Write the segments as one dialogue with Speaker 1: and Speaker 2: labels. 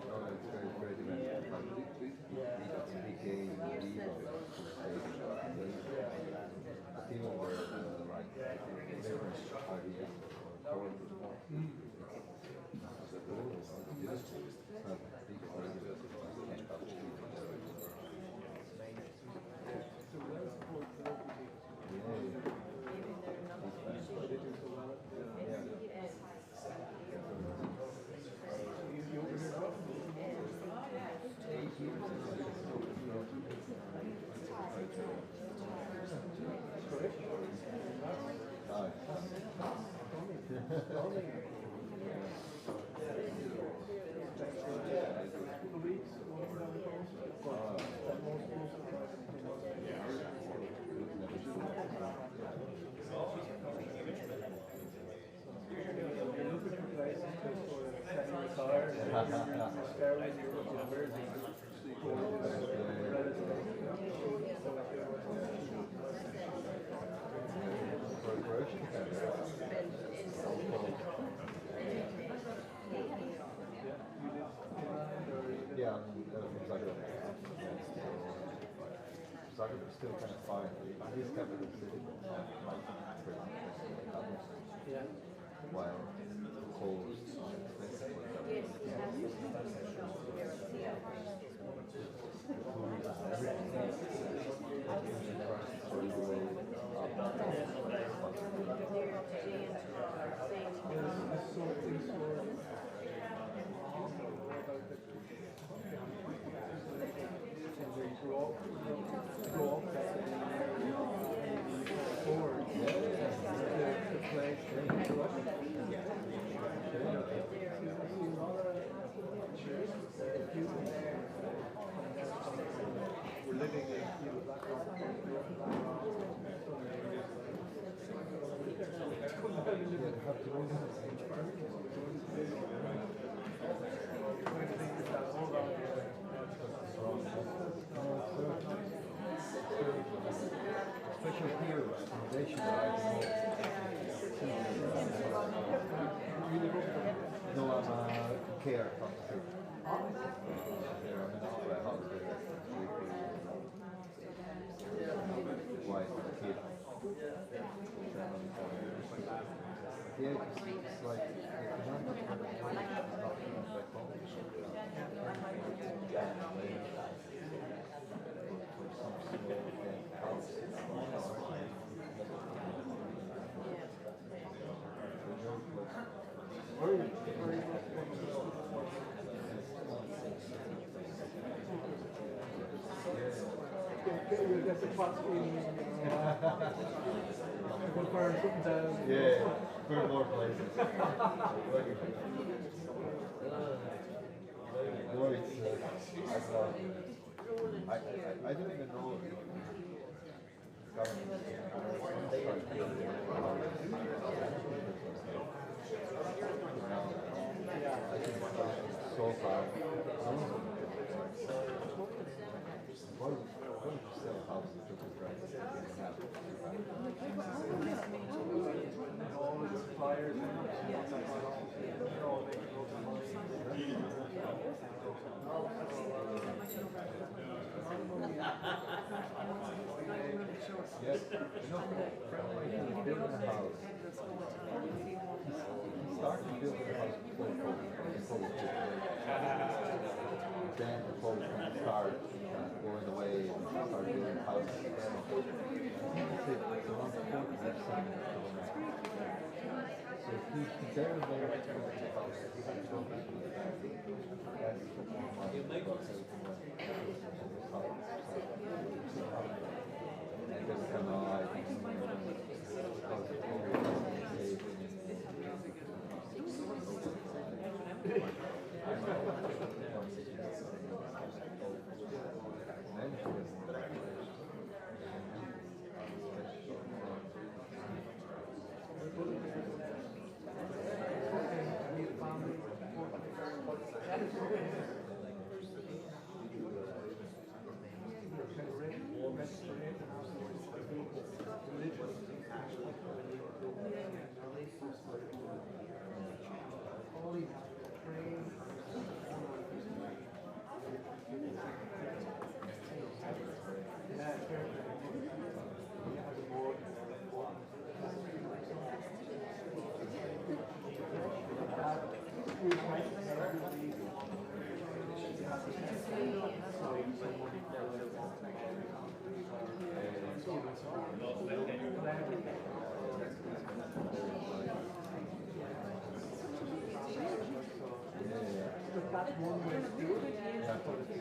Speaker 1: No, it's very, very demanding. Like, he gave Levi to the station Even where like different ideas or corridors. Yeah, I mean, from Zagreb. So, Zagreb is still kind of fine. It is capital city, but not like pretty expensive like others.
Speaker 2: Yeah.
Speaker 1: While the coast are expensive for Zagreb. The food and everything. Energy prices are way up. Yeah, they have their own No, it's especially here, accommodation, I don't know. No, I'm a care officer. There, I'm in a house there, wife and kid. And, yeah, it's like the amount of accommodation is not even back home. For some small house.
Speaker 2: You'll get the flat screen. We'll burn something down.
Speaker 1: Yeah, burn more places. No, it's, I don't know. I don't even know if the government I think so far, no one's gonna build Why why would you sell houses for the price you have?
Speaker 2: All the suppliers they're all making loads of money.
Speaker 1: Yes, you know, a friend of mine who was building a house, he started building a house before COVID, when COVID hit. Then the COVID kind of started kind of going away and he started building houses again. I think he said it's around 40% of going up. So he barely made the house. He had to go back to the bank, ask for more money because everything went almost up. And they were kind of, I think, because of COVID, saving
Speaker 2: But that's one way to do it. But it's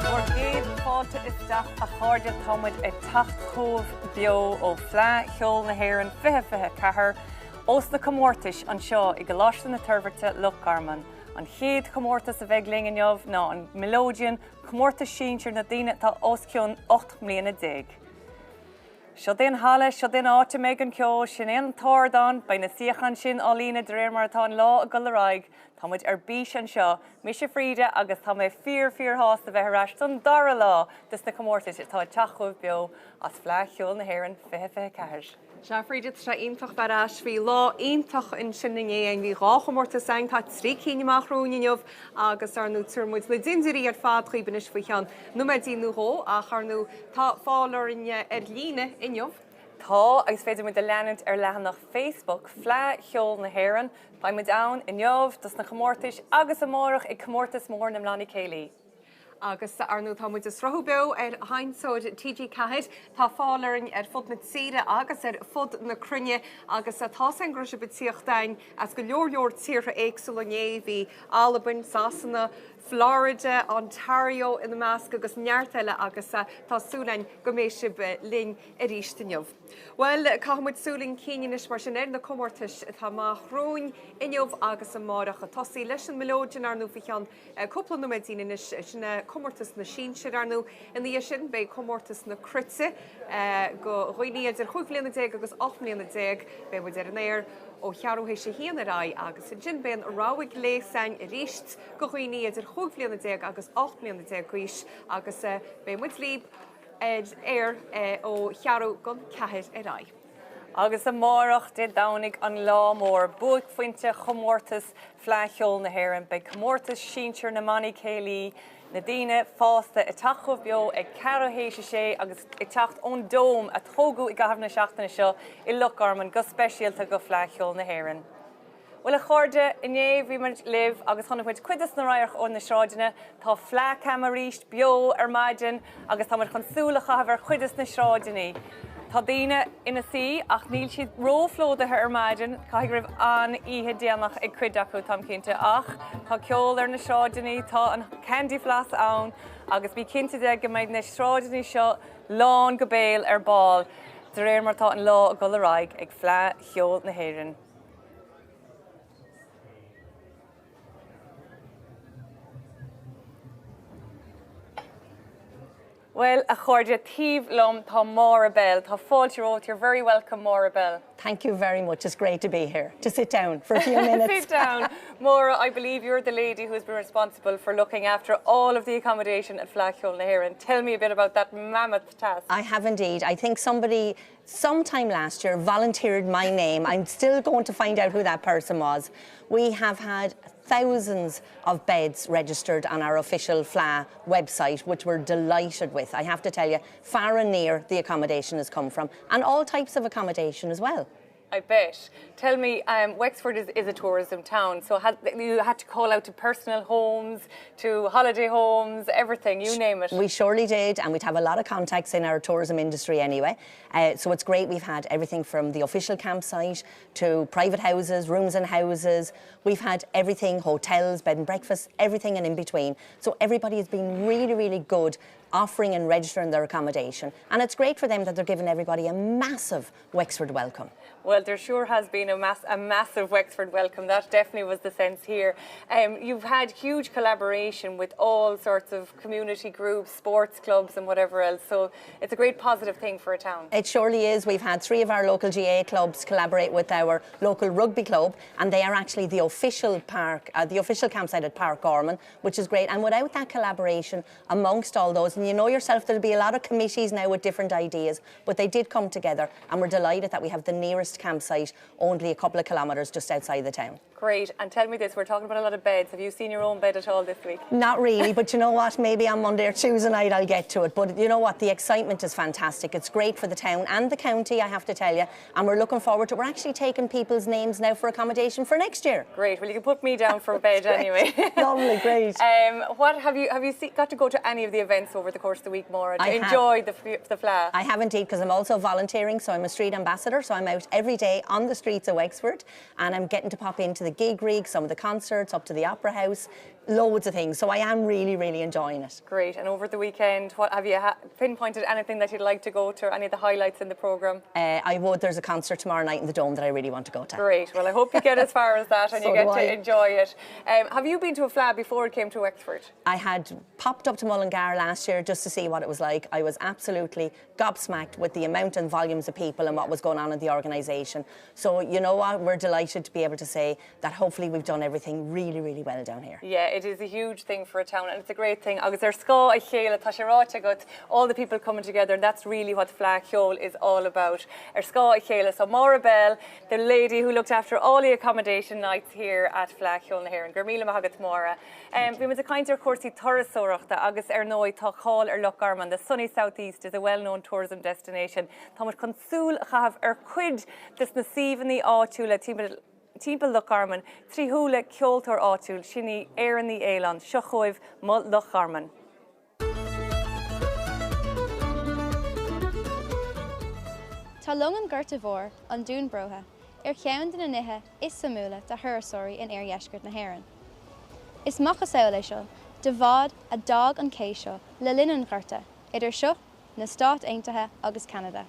Speaker 3: Bhur gcéad fáilte isteach a chairde, tá muid ag teacht chugaibh beo ó Fleadh Cheoil na hÉireann 2024 ós na comórtais anseo i gColáiste na Toirbhirte, Loch Garman. An chéad chomórtas a bheidh linn inniu ná an Mileoidean, comórtas sinsir na daoine atá os cionn 18 mbliana. Siod é an halla, siod é an áit a mbeidh an ceol, sin é an t-ardán, beidh na suíocháin sin á líonadh de réir mar atá an lá ag dul ar aghaidh. Tá muid ar bís anseo. Mise Frida agus tá mé fíor fíor shásta bheith ar ais don dara lá des na comórtais atá ag teacht chugaibh beo as Fleadh Cheoil na hÉireann 2024.
Speaker 4: Sea, Frida, tá sé iontach bheith ar ais. Bhí lá iontach ansin inné againn. Bhí dhá chomórtas againn, tá trí cinn amach romhainn inniu agus, ar ndóigh, tabharfaidh muid na dindiúirí ar fad dhaoibh anois faoi cheann nóiméidín nó dhó ach, ar ndóigh, tá fáil orainn ar líne inniu.
Speaker 3: Tá, agus is féidir muid a leanúint ar leathanach Facebook Fleadh Cheoil na hÉireann. Beidh muid ann inniu dos na comórtais agus amárach ag comórtas mór na mBannaí Céilí.
Speaker 4: Agus, ar ndóigh, tá muid ag sruthú beo ar sheinnteoir TG4. Tá fáil orainn ar fud na tíre agus ar fud na cruinne agus tá's againn go raibh sibh ag tíocht againn as go leor leor tíortha éagsúla inné. Bhí Albain, Sasana, Florida, Ontario ina measc agus neart eile agus tá súil againn go mbeidh sibh linn arís inniu. Bhuel, caithfidh muid súil chun cinn anois mar sin ar na comórtais atá amach romhainn inniu agus amárach. Ag tosaí leis an Mileoidean, ar ndóigh, faoi cheann cúpla nóiméidín anois, sin é comórtas na sinsear, ar ndóigh. Ina dhiaidh sin beidh comórtas na cruite do dhaoine idir chúig bhliana déag agus 18 mbliana. Beidh muid ar an aer ó cheathrú théis a haon ar aghaidh agus ansin beidh an rogha gléas againn arís do dhaoine idir chúig bhliana déag agus 18 mbliana d'aois agus beidh muid libh ar aer ó cheathrú don ceathair ar aghaidh.
Speaker 3: Agus amárach, Dé Domhnaigh, an lá mór, buaicphointe chomórtas Fleadh Cheoil na hÉireann, beidh comórtas sinsir na mbannaí céilí, na daoine fásta, ag teacht chugaibh beo ag ceathrú théis a sé agus ag teacht ón Dome a tógadh i gcaitheamh na seachtaine seo i Loch Garman go speisialta do Fleadh Cheoil na hÉireann. Bhuel a chairde, inné bhí muid libh agus chonaic muid cuid des na radhairc ó na sráideanna. Tá Fleadh Cam arís beo ar maidin agus tá muid chun súil a chaitheamh ar chuid des na sráideanna. Tá daoine ina suí ach níl siad róphlódaithe ar maidin, caithfidh go raibh an-oíche déanach ag cuid acu, táim cinnte. Ach tá ceol ar na sráideanna, tá an candy floss ann agus bí cinnte de go mbeidh na sráideanna seo lán go béal ar ball de réir mar atá an lá ag dul ar aghaidh ag Fleadh Cheoil na hÉireann. Bhuel, a chairde, taobh liom tá Maura Bell. Tá fáilte romhat. You're very welcome, Maura Bell.
Speaker 5: Thank you very much. It's great to be here. To sit down for a few minutes.
Speaker 3: sit down. Maura, I believe you're the lady who's been responsible for looking after all of the accommodation at Fleadh Cheoil na hÉireann. Tell me a bit about that mammoth task.
Speaker 5: I have indeed. I think somebody sometime last year volunteered my name. I'm still going to find out who that person was. We have had thousands of beds registered on our official Fleadh website, which we're delighted with. I have to tell you, far and near the accommodation has come from, and all types of accommodation as well.
Speaker 3: I bet. Tell me, um, Wexford is, is a tourism town, so had, you had to call out to personal homes, to holiday homes, everything, you name it.
Speaker 5: We surely did, and we'd have a lot of contacts in our tourism industry anyway. Uh, so it's great we've had everything from the official campsite to private houses, rooms and houses. We've had everything, hotels, bed and breakfast, everything and in between. So everybody has been really, really good offering and registering their accommodation. And it's great for them that they're giving everybody a massive Wexford welcome.
Speaker 3: Well, there sure has been a, mass, a massive Wexford welcome. That definitely was the sense here. Um, you've had huge collaboration with all sorts of community groups, sports clubs and whatever else. So it's a great positive thing for a town.
Speaker 5: It surely is. We've had three of our local GA clubs collaborate with our local rugby club and they are actually the official park, uh, the official campsite at Park Gorman, which is great. And without that collaboration amongst all those, and you know yourself, there'll be a lot of committees now with different ideas, but they did come together and we're delighted that we have the nearest campsite only a couple of kilometres just outside the town.
Speaker 3: Great. And tell me this, we're talking about a lot of beds. Have you seen your own bed at all this week?
Speaker 5: Not really, but you know what? Maybe on Monday or Tuesday night I'll get to it. But you know what? The excitement is fantastic. It's great for the town and the county, I have to tell you. And we're looking forward to We're actually taking people's names now for accommodation for next year.
Speaker 3: Great. Well, you can put me down for a bed anyway.
Speaker 5: Lovely, great.
Speaker 3: Um, what have you have you see, got to go to any of the events over the course of the week, Maura, to I enjoy the, the Fleadh?
Speaker 5: I have indeed, because I'm also volunteering, so I'm a street ambassador, so I'm out every day on the streets of Wexford and I'm getting to pop into the gig rig, some of the concerts, up to the Opera House, loads of things. So I am really, really enjoying it.
Speaker 3: Great. And over the weekend, what have you pinpointed anything that you'd like to go to, or any of the highlights in the programme?
Speaker 5: Uh, I would. There's a concert tomorrow night in the Dome that I really want to go to.
Speaker 3: Great. Well, I hope you get as far as that and
Speaker 5: so
Speaker 3: you get
Speaker 5: I.
Speaker 3: to enjoy it. Um, have you been to a Fleadh before it came to Wexford?
Speaker 5: I had popped up to Mullingar last year just to see what it was like. I was absolutely gobsmacked with the amount and volumes of people and what was going on in the organisation. So, you know what? We're delighted to be able to say that hopefully we've done everything really, really well down here.
Speaker 3: Yeah, it is a huge thing for a town and it's a great thing. Agus ar scáth a chéile tá sé ráite agat, all the people coming together and that's really what Fleadh Cheoil is all about. Ar scáth a chéile. So Maura Bell, the lady who looked after all the accommodation nights here at Fleadh Cheoil na hÉireann. Go raibh míle maith agat Maura. Um, bhí muid ag caint ar chúrsaí turasóireachta agus ar ndóigh tá cáil ar Loch Garman, the sunny southeast is a well-known tourism destination. Tá muid chun súil a chaitheamh ar chuid des na suíomhanna áitiúla timpeall timpeall Loch Garman, trí shúile ceoltóir áitiúil, sin í Éireann Ní Fhaoláin, seo chugaibh Mo Loch Garman.
Speaker 6: Tá long an Ghorta Mhóir, an Dún Bróithe, ar cheann de na nithe is suimiúla do thurasóirí in iardheisceart na hÉireann. Is macasamhail é seo de bhád a d'fhág an cé seo le linn an Ghorta, idir seo, na Stáit Aontaithe agus Ceanada.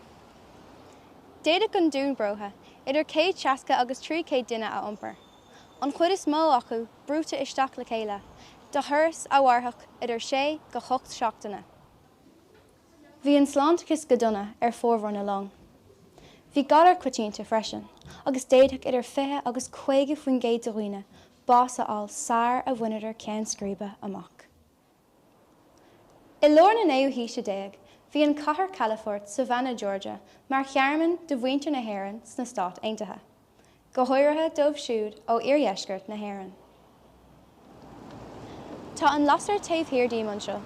Speaker 6: D'fhéadfadh an Dún Bróithe idir 160 agus 300 duine a iompar, an chuid is mó acu brúite isteach le chéile, de thuras a mhairfeadh idir sé go hocht seachtaine. Bhí an sláinteachas go dona ar formhór na long. Bhí galar coitianta freisin, agus d'fhéadfadh idir 20 agus 50% de dhaoine bás a fháil sar a bhaineadar ceann scríbe amach. I lár na naoú haoise déag, bhí an chathair calafort Savannah, Georgia mar thearmann do mhuintir na hÉireann sna Stáit Aontaithe, go háirithe dóibh siúd ó iardheisceart na hÉireann. Tá an lasair taobh thiar díom anseo,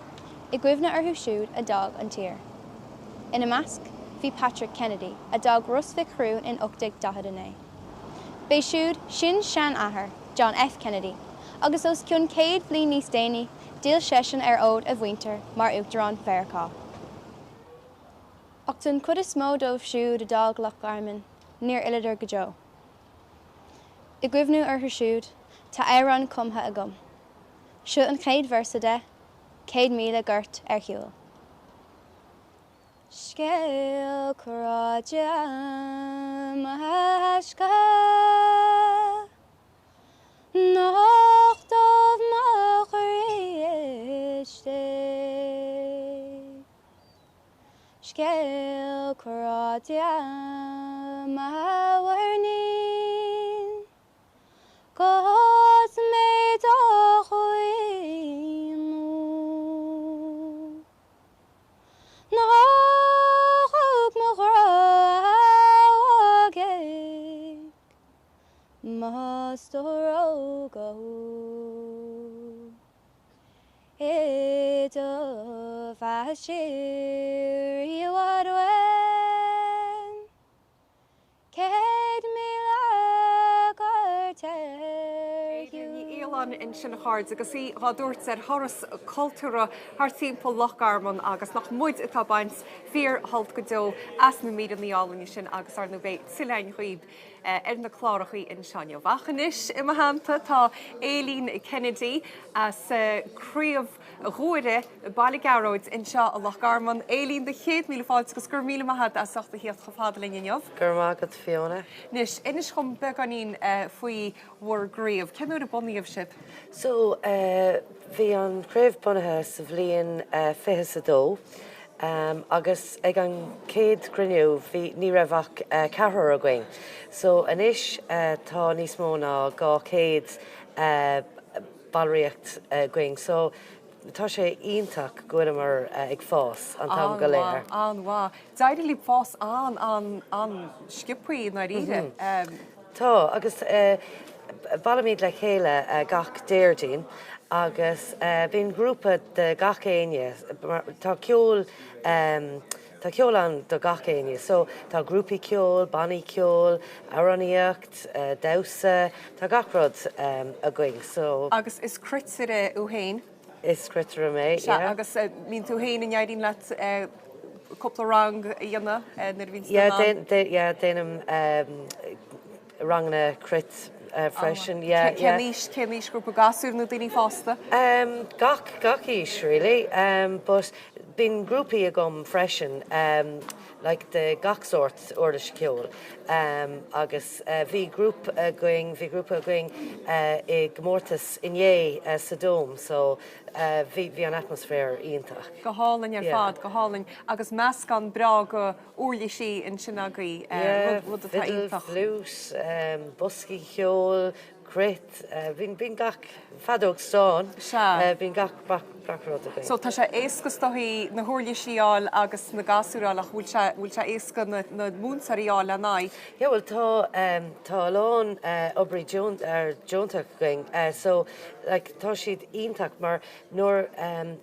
Speaker 6: i gcuimhne orthu siúd a d'fhág an tír. Ina measc, bhí Patrick Kennedy, a d'fhág Ros Mhic Thriúin in 1849. B'é siúd sin-seanathair John F. Kennedy, agus os cionn 100 bliain níos déanaí, d'fhill seisean ar fhód a mhuintir mar Uachtarán Mheiriceá. Ach don chuid is mó dóibh siúd a d'fhág Loch Garman, níor fhilleadar go deo. I gcuimhniú orthu siúd, tá amhrán cumtha agam. Seo an chéad véarsa de, 100,000 Gort ar Shiúl. Scéal cráite mo thaisce Nochtadh mo chroí istigh. Scéal cráite mo mhuirnín 'Gus mé do chaoineadh. Nach thug mo ghrá aghaidh mo stór óg I do bheatha siar i bhfad uaim 100,000 gort ar
Speaker 4: Ní
Speaker 6: shiúl.
Speaker 4: Coileáin ansin a chairde agus í dhá dtabhairt ar thuras cultúrtha thart timpeall Loch Garman agus nach muid atá ag baint fíor shult go deo as na míreanna álainne sin agus ar ndóigh beidh tuilleadh againn dhaoib ar na clárachaí anseo inniu. Ach anois i mo theannta tá Aileen Kennedy as Craobh Ghuaire Baile Ghearóid anseo i Loch Garman. Aileen, do chéad míle fáilte agus go raibh míle maith agat as ucht a thíocht chomh fada linn inniu.
Speaker 7: Go raibh maith agat Fiona.
Speaker 4: Anois, inis dhom beagáinín faoi bhur gcraobh. Cén uair a bunaíodh sibh?
Speaker 7: So, bhí an chraobh bunaithe sa bhliain 22 agus ag an chéad chruinniú bhí, ní raibh ach ceathrar againn. So anois tá níos mó ná 200 ballraíocht againn. So tá sé iontach go bhfuileamar ag fás an t-am go léir.
Speaker 4: An-mhaith, an-mhaith. D'éirigh libh fás an, an, an-sciobthaí i ndáiríre.
Speaker 7: Tá, agus bailímid le chéile gach Déardaoin agus bíonn grúpa de gach éinne, tá ceol, tá ceol ann do gach éinne so tá grúpaí ceoil, bannaí ceoil, amhránaíocht, damhsa, tá gach rud againn so.
Speaker 4: Agus is cruitire thú féin?
Speaker 7: Is cruitire mé,
Speaker 4: yeah. Sea, agus mbíonn tú féin, an éiríonn leat cúpla rang a dhéanamh nuair a bhíonn tú in
Speaker 7: ann? Yeah, déanaim ranganna cruit freisin, yeah, yeah.
Speaker 4: Cén aois, cén aoisghrúpa, gasúir nó daoine fásta?
Speaker 7: Gach, gach aois really, but bíonn grúpaí agam freisin, like de gach sórt uirlis ceoil agus bhí grúp againn, bhí grúpa againn i gcomórtas inné sa Dome so bhí, bhí an atmaisféar iontach.
Speaker 4: Go hálainn ar fad, go hálainn. Agus meascán breá de uirlisí ansin agaibh, rud atá iontach.
Speaker 7: Yeah, fiddle, flute, boscaí ceoil, cruit, bíonn gach, feadóg stáin, bíonn gach, gach rud againn.
Speaker 4: So tá sé éasca is dóichí na huirlisí a fháil agus na gasúir a fháil ach bhfuil sé, bhfuil sé éasca na, na múinteoirí a fháil lena n-aghaidh?
Speaker 7: Yeah bhuel tá, tá a lán oibrí deontach againn so like tá siad iontach mar nuair,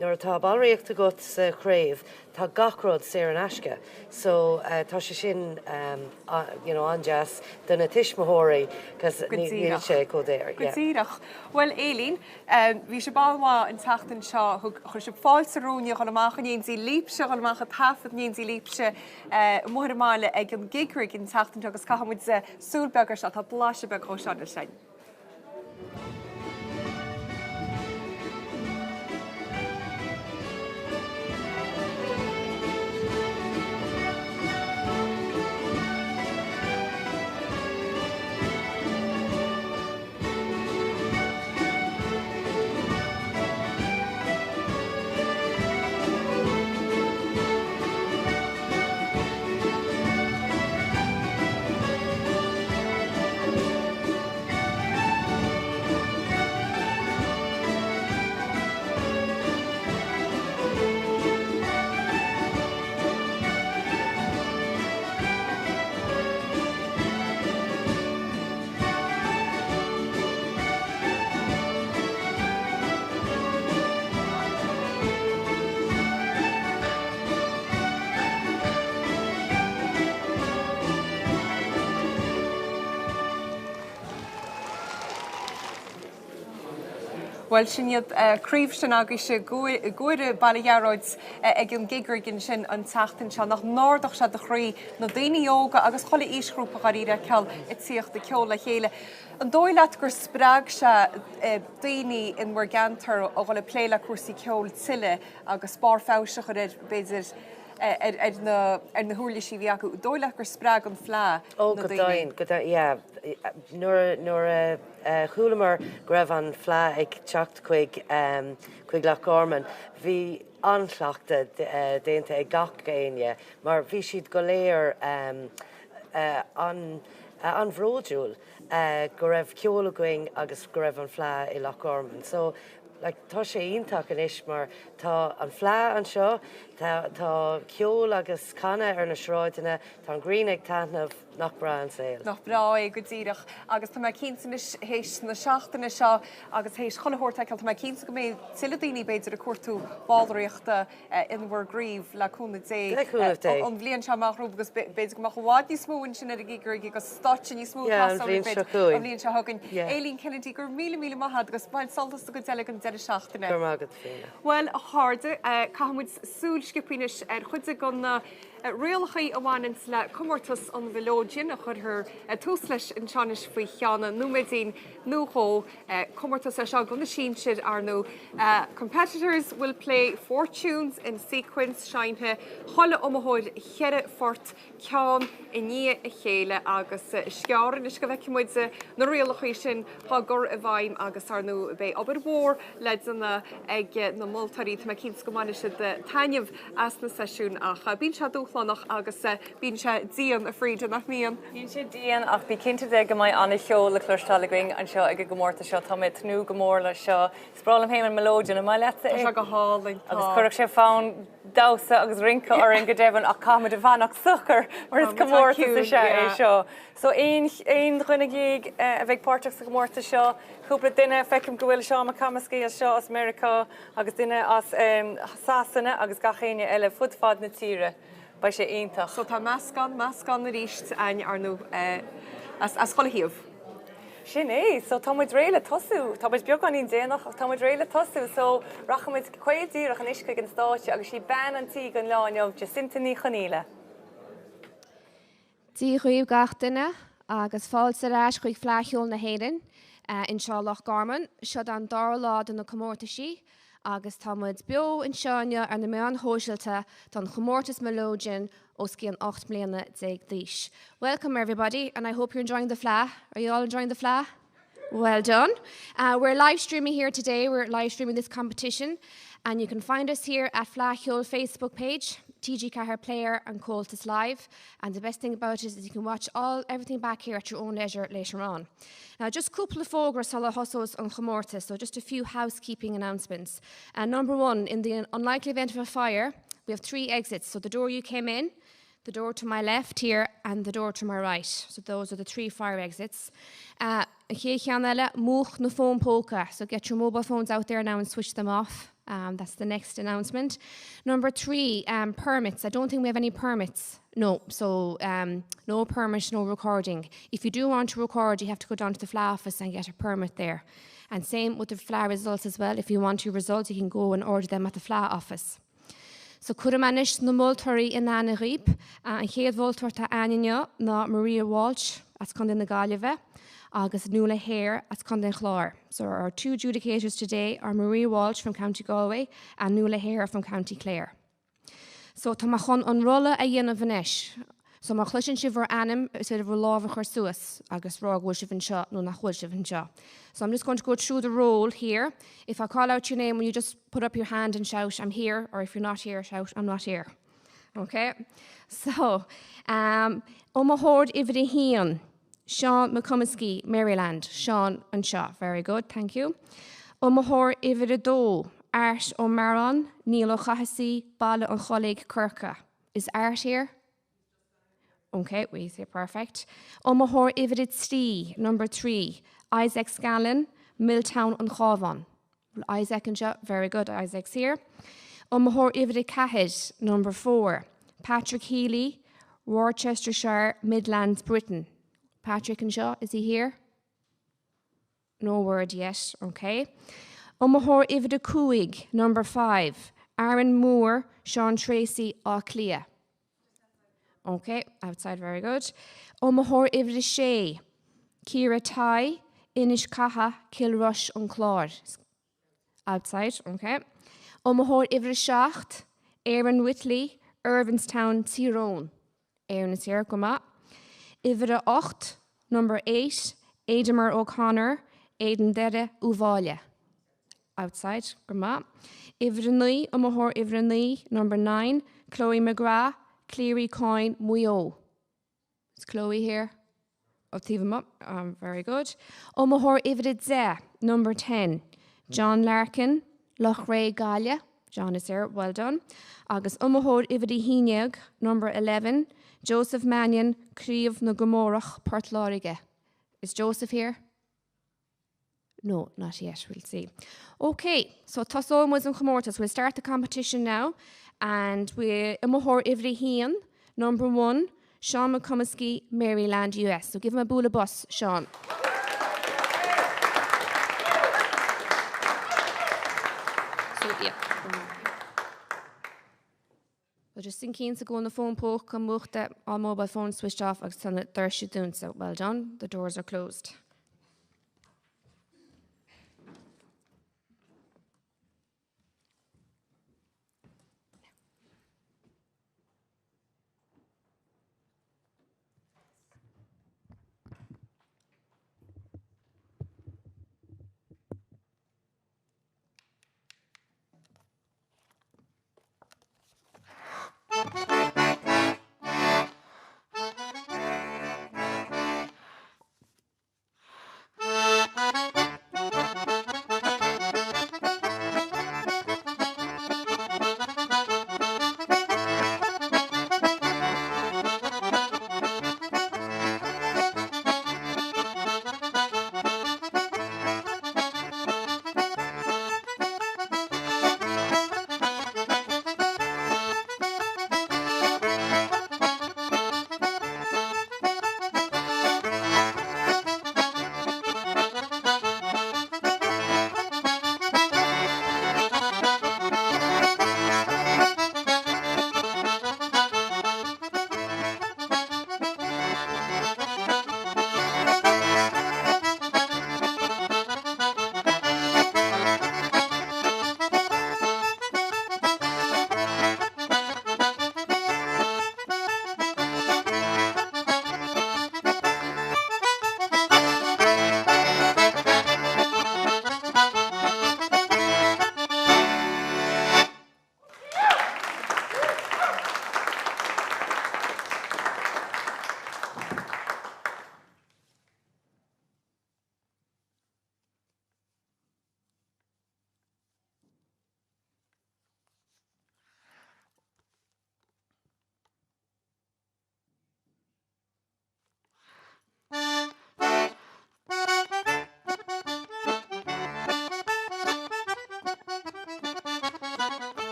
Speaker 7: nuair atá ballraíocht agat sa chraobh Tá gach rud saor in aisce so tá sé sin you know an-deas do na tuismitheoirí cos níl sé chomh daor.
Speaker 4: Go díreach. Bhuel Aileen, bhí sibh an-mhaith an tseachtain seo, thug, chuir sibh fáilte romhainn a dhul amach in éindí libhse, a dhul amach ag taifead in éindí libhse amuigh ar an mbaile ag an Gig Rig an tseachtain seo agus caithfidh muid súil beag air seo, tá blaiseadh beag dhó seo anois againn. Bhuel, sin iad craobh sin agaibhse i gCuaire Baile Ghearóid ag an Gig Rig ansin an tseachtain seo. Nach n-ardódh sé do chroí na daoine óga agus chuile aoisghrúpa dháiríre a fheiceáil ag tíocht ag ceol le chéile. An dóigh leat gur spreag sé daoine in bhur gceantar a dhul ag plé le cúrsaí ceoil tuilleadh agus barr feabhais a chur ar, b'fhéidir, ar na ar na huirlisí a bhí acu. An dóigh leat gur spreag an Fleadh
Speaker 7: Ó, go deimhin, go deimhin, yeah. Nuair, nuair a chualamar go raibh an Fleadh ag teacht chuig, chuig Loch Garman, bhí an-chleachtadh déanta ag gach éinne mar bhí siad go léir an, an-bhródúil go raibh ceol againn agus go raibh an Fleadh i Loch Garman. So, like tá sé iontach anois mar tá an Fleadh anseo, tá, tá ceol agus canadh ar na sráideanna, tá an ghrian ag taitneamh. Nach breá an saol.
Speaker 4: Nach breá é go díreach. Agus tá mé cinnte anois théis na seachtaine seo agus théis chuile shórt a fheiceáil, tá mé cinnte go mbeidh tuilleadh daoine b'fhéidir ag cuartú ballraíochta in bhur gcraobh le cúnamh Dé.
Speaker 7: Le cúnamh Dé.
Speaker 4: An bhliain seo amach romhaibh agus b'fhéidir go mbeadh i bhfad níos mó ansin ar an gCiarraí agus stáitse níos mó
Speaker 7: ag teastáil
Speaker 4: uaibh b'fhéidir an bhliain seo chugainn. Aileen Kennedy, go raibh míle míle maith agat agus bain sult as an gcuid eile den deireadh seachtaine.
Speaker 7: Go raibh maith agat, Fiona.
Speaker 4: Bhuel, a chairde, caithfidh muid súil sciobtha anois ar chuid de na rialacha a bhaineanns le comórtas an mhileoidin a chuirfear tús leis anseo anois faoi cheann nóiméidín nó dhó. Comórtas é seo do na sinsir, ar ndóigh. Competitors will play four tunes in sequence, seinnfidh chuile iomaitheoir cheithre phort, ceann i ndiaidh a chéile agus is gearr anois go bhfeicfidh muid na rialacha sin á gcur i bhfeidhm agus, ar ndóigh, beidh obair mhór le déanamh ag na moltóirí. Tá mé cinnte go mbainfidh siad taitneamh as na seisiúin ach bíonn sé dúshlánach agus bíonn sé dian, a Frida, nach mbíonn?
Speaker 3: Bíonn sé dian ach bí cinnte de go mbeidh an-cheol le cloisteáil againn anseo ag an gcomórtas seo. Tá mé ag tnúth go mór leis seo. Is breá liom féin an mileoidean, an maith leatsa é?
Speaker 4: Tá sé go hálainn, tá.
Speaker 3: Agus cuirfeadh sé fonn damhsa agus rince orainn go deimhin ach caithfimid a fanacht socair mar is comórtas is ea é seo. So aon dhuine dhéag a bheidh páirteach sa chomórtas seo, cúpla duine, feicim go bhfuil Seán Mac Camaiscí anseo as Meiriceá agus duine as Sasana agus gach éinne eile fud fad na tíre. Beidh sé iontach.
Speaker 4: So tá meascán, meascán arís againn ar ndóigh as chuile thaobh.
Speaker 3: Sin é. So tá muid réidh le tosú. Tá muid beagáinín déanach ach tá muid réidh le tosú. So rachaidh muid caol díreach anois chuig an stáitse agus sí bean an tí don lá inniu, Jacinta Ní Chonaola.
Speaker 8: Dia dhaoibh gach duine agus fáilte ar ais chuig Fleadh Cheoil na hÉireann anseo i Loch Garman. Seo an dara lá de na comórtaisí agus tá muid beo anseo inniu ar na meáin shóisialta don chomórtas Mileoidean os cionn 18 mbliana d'aois. Welcome everybody and I hope you're enjoying the Fleadh. Are you all enjoying the Fleadh? Well done. Uh, we're live streaming here today. We're live streaming this competition and you can find us here at Fleadh Cheoil Facebook page, TG4 Player and Comhaltas Live. And the best thing about it is you can watch all everything back here at your own leisure later on. Now just cúpla fógra sula thosós an chomórtas, so just a few housekeeping announcements. Uh, number one, in the unlikely event of a fire, we have three exits. So the door you came in, the door to my left here and the door to my right. So those are the three fire exits. Uh, chéad cheann eile, múch na fóin póca. So get your mobile phones out there now and switch them off. Um, that's the next announcement. Number three, um, permits. I don't think we have any permits. No, so um, no permit, no recording. If you do want to record, you have to go down to the Fleadh office and get a permit there. And same with the Fleadh results as well. If you want your results, you can go and order them at the Fleadh office. So cuirfidh mé anois na moltóirí in aithne dhaoib. An chéad mholtóir atá againn inniu ná Maria Walsh as Contae na Gaillimhe agus Nuala Hare as Contae an Chláir. So our two adjudicators today are Maria Walsh from County Galway and Nuala Hare from County Clare. So tá mé chun an rolla a dhéanamh anois. So má chloiseann sibh bhur ainm, is féidir bhur lámh a chur suas agus rá go bhfuil sibh anseo nó nach bhfuil sibh anseo. So I'm just going to go through the roll here. If I call out your name, will you just put up your hand and shout, I'm here, or if you're not here, shout, I'm not here. Okay? So, um, Iomaitheoir uimhir a haon, Seán McComiskey, Maryland. Seán anseo. Very good, thank you. Iomaitheoir uimhir a dó, Art Ó Mearáin, Niall Ó Cathasaigh, Baile an Chollaigh, Corcaigh. Is Art here? Okay, we say perfect. Iomaitheoir uimhir a trí, number 3, Isaac Scanlon, Milltown an Cabhán. Isaac anseo, very good, Isaac's here. Iomaitheoir uimhir a ceathair, number 4, Patrick Healy, Worcestershire, Midlands, Britain. Patrick anseo, is he here? No word yet, okay. Iomaitheoir uimhir a cúig, number 5, Aaron Moore, Sean Tracy, Áth Cliath. Okay, outside, very good. Iomaitheoir uimhir a sé, Ciara Tighe, Inis Catha, Cill Rois, An Clár. Outside, okay. Iomaitheoir uimhir a seacht, Aaron Whitley, Irvinestown, Tír Eoghain. Aaron is here, go maith. Uimhir a hocht, number 8, Aidemer O'Connor, Éadan Doire, Uíbh Fhailí. Outside, go maith. Uimhir a naoi, iomaitheoir uimhir a naoi, number 9, Chloe McGrath, Cleary Coyne, Maigh Eo. Is Chloe here? Oh, taobh amuigh. Um, very good. Iomaitheoir uimhir a deich, number 10, John Larkin, Loch Ré, Gaillimh. John is here, well done. Agus iomaitheoir uimhir a haon déag, number 11, Joseph Mannion, Craobh na gComórach, Port Láirge. Is Joseph here? No, not yet, we'll see. Okay, so tosóidh muid an chomórtas. We'll start the competition now and we iomaitheoir uimhir a haon, number one, Seán McComiskey, Maryland, US. So give him a bualadh bos, Seán. So, yeah. Well, just déan cinnte go bhfuil na fóin póca múchta, all mobile phones switched off agus tá na doirse dúnta. Well done, the doors are closed.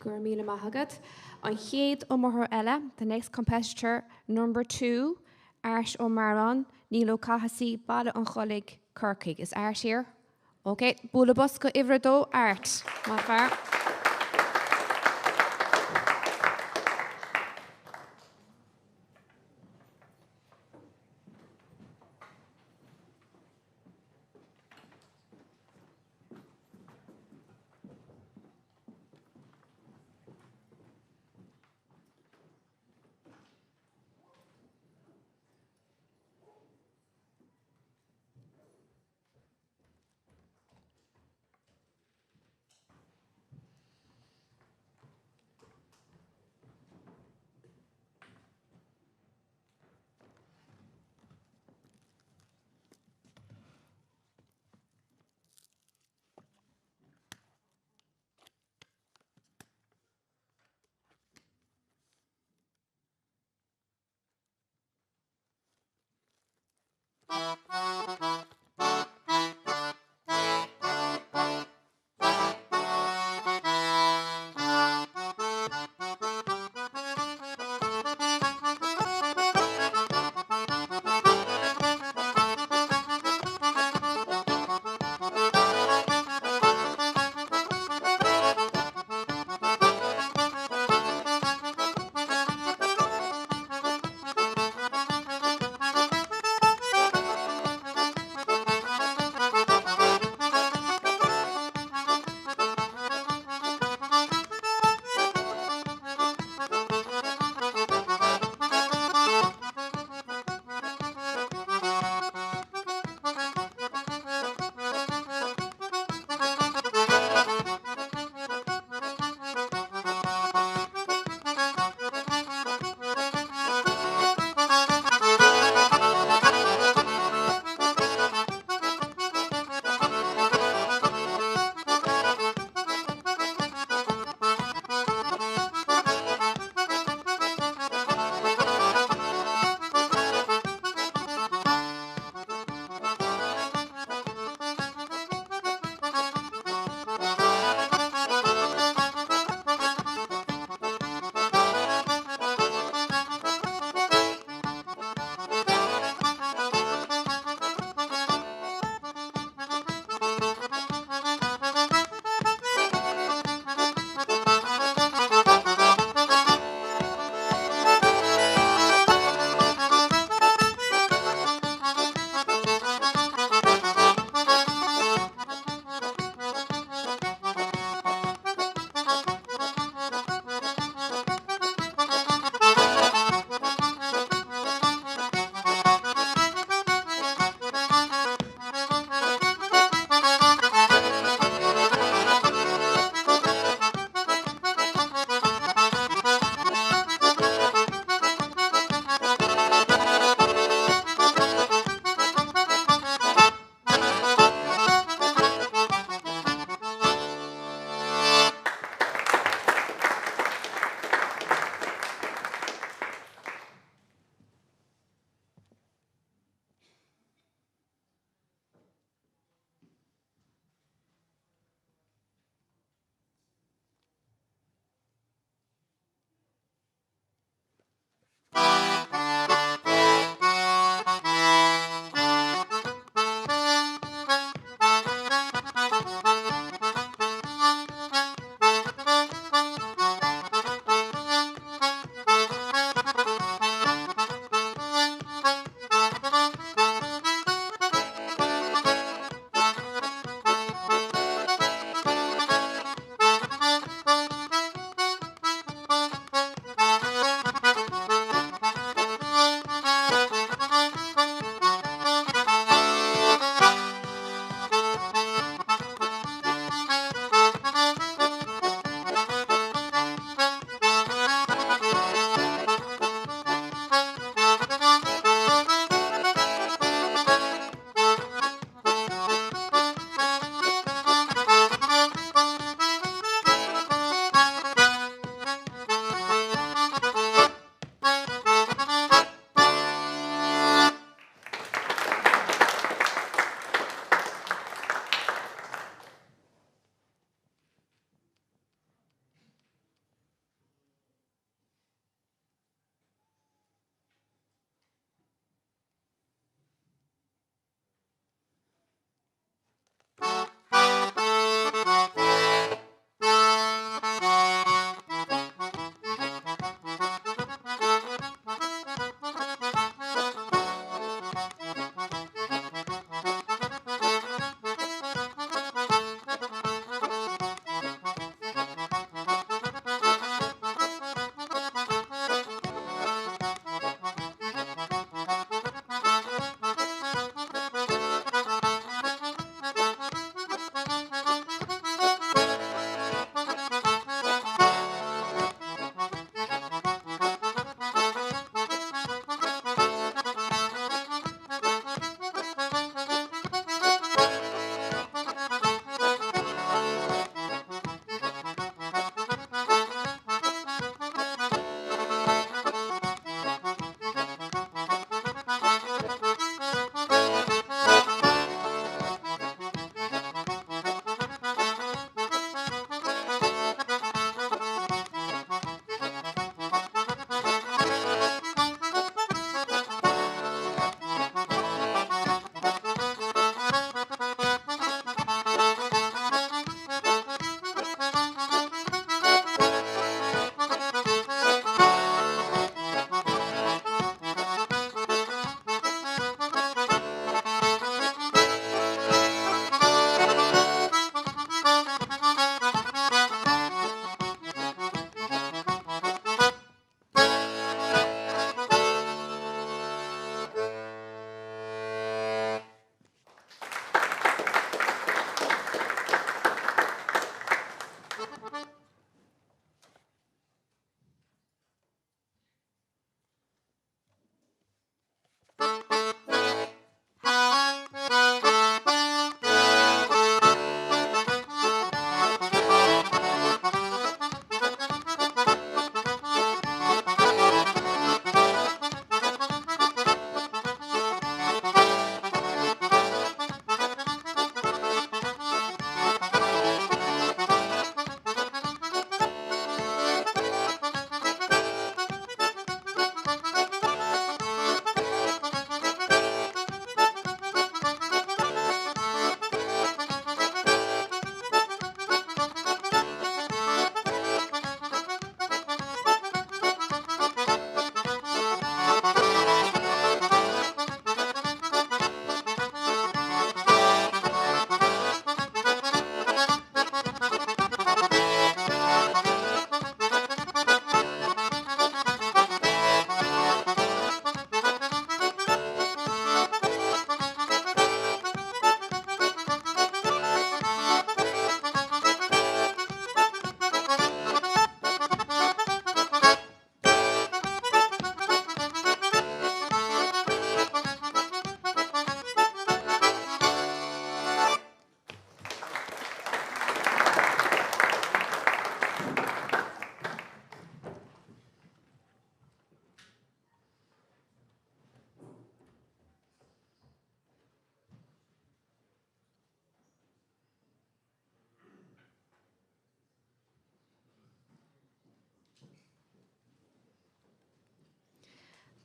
Speaker 8: Go raibh míle maith agat. An chéad iomaitheoir eile, the next competitor, number 2, Art Ó Mearáin, Neil Ó Cathasaigh, Baile an Chollaigh, Corcaigh. Is Art here? Ok, bualadh bos go uimhir a dó, Art. Maith fear.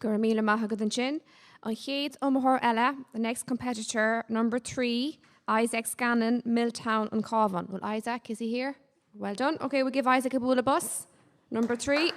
Speaker 8: Go raibh míle maith agat ansin. An chéad iomaitheoir eile, the next competitor, number 3, Isaac Scanlon, Milltown, An Cabhán. Well, Isaac, is he here? Well done. Okay, we'll give Isaac a bualadh bos. Number 3.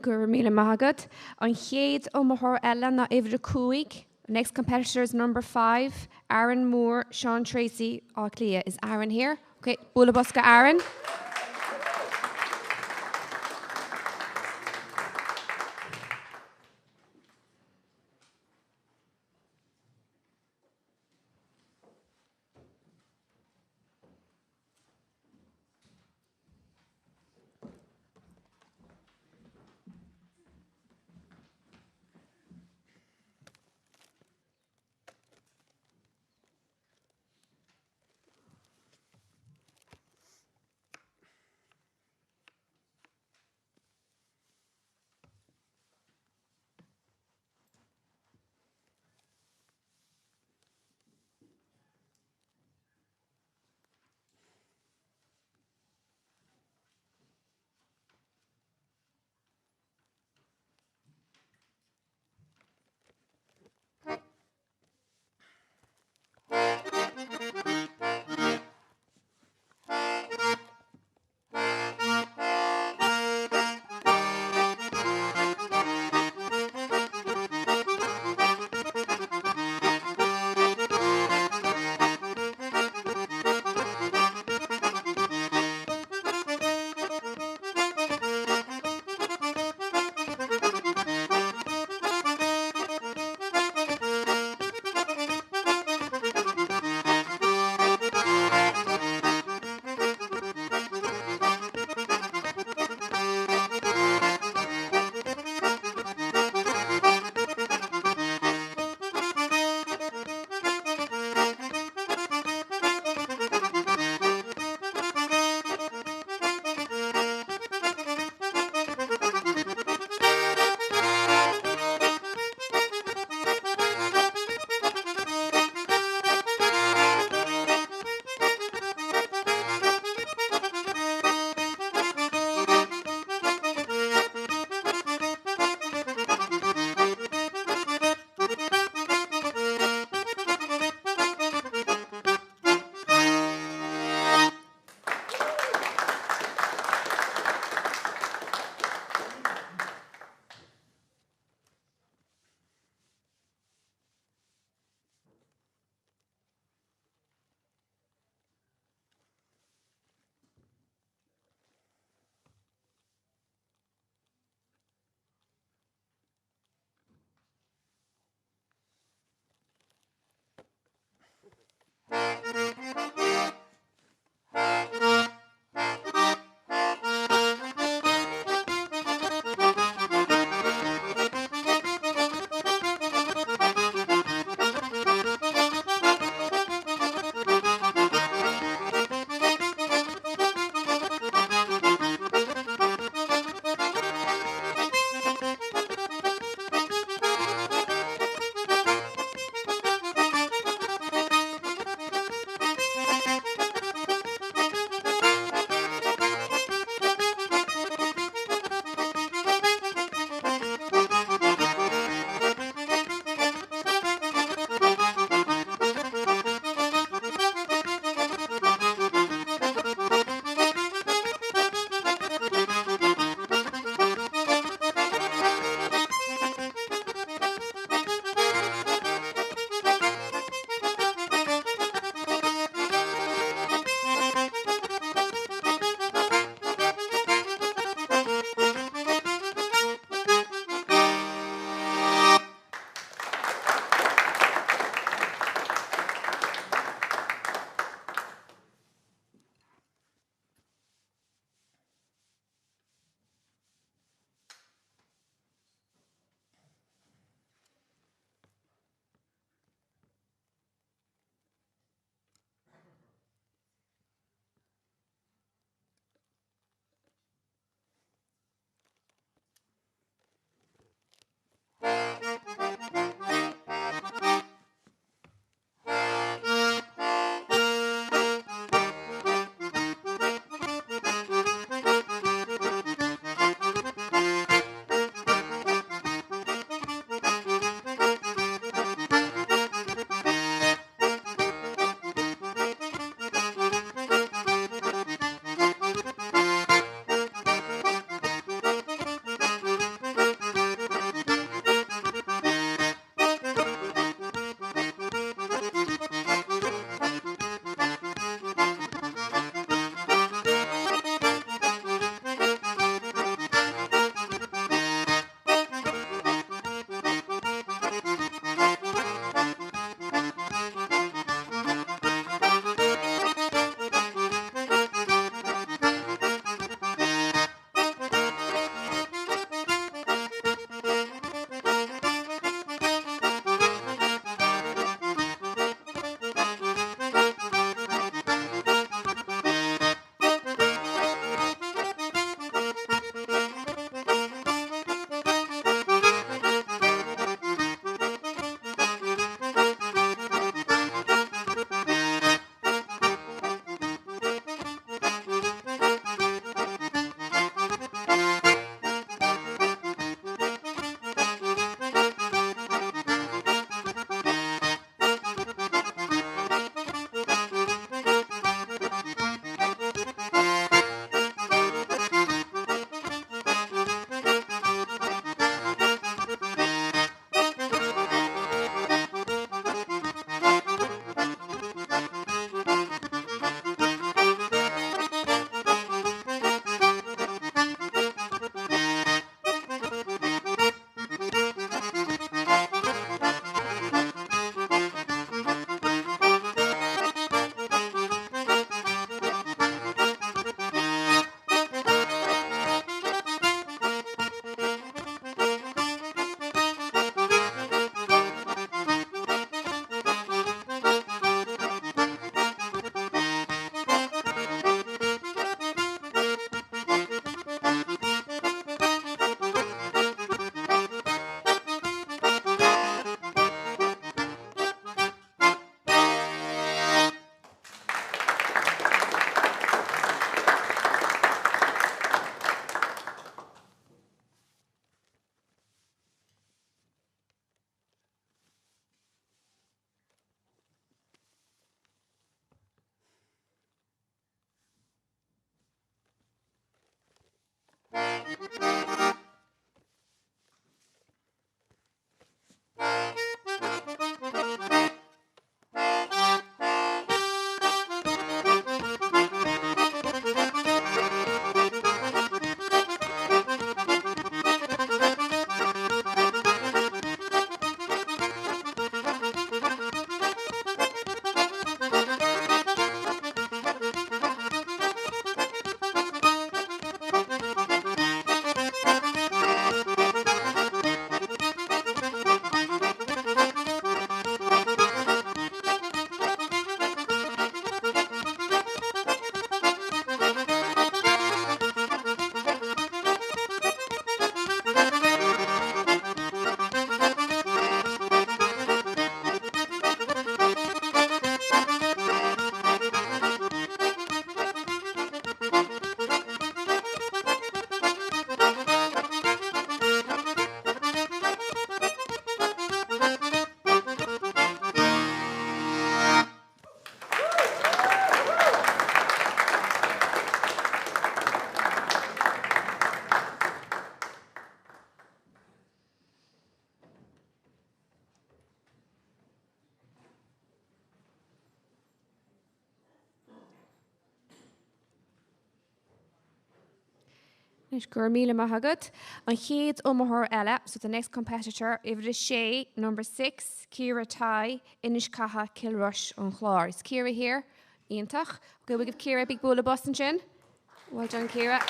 Speaker 8: Go raibh míle maith agat. An chéad iomaitheoir eile ná uimhir a 5. Next competitor is number 5, Aaron Moore, Sean Treacy, Áth Cliath. Is Aaron here? Ok, bualadh bos do Aaron. Anois, go raibh míle maith agat. An chéad iomaitheoir eile, so the next competitor, uimhir a sé, number 6, Ciara Tighe, Inis Catha, Cill Rois, An Clár. Is Ciara here? Iontach. Okay, we give Ciara a big bualadh bos ansin. Well done, Ciara.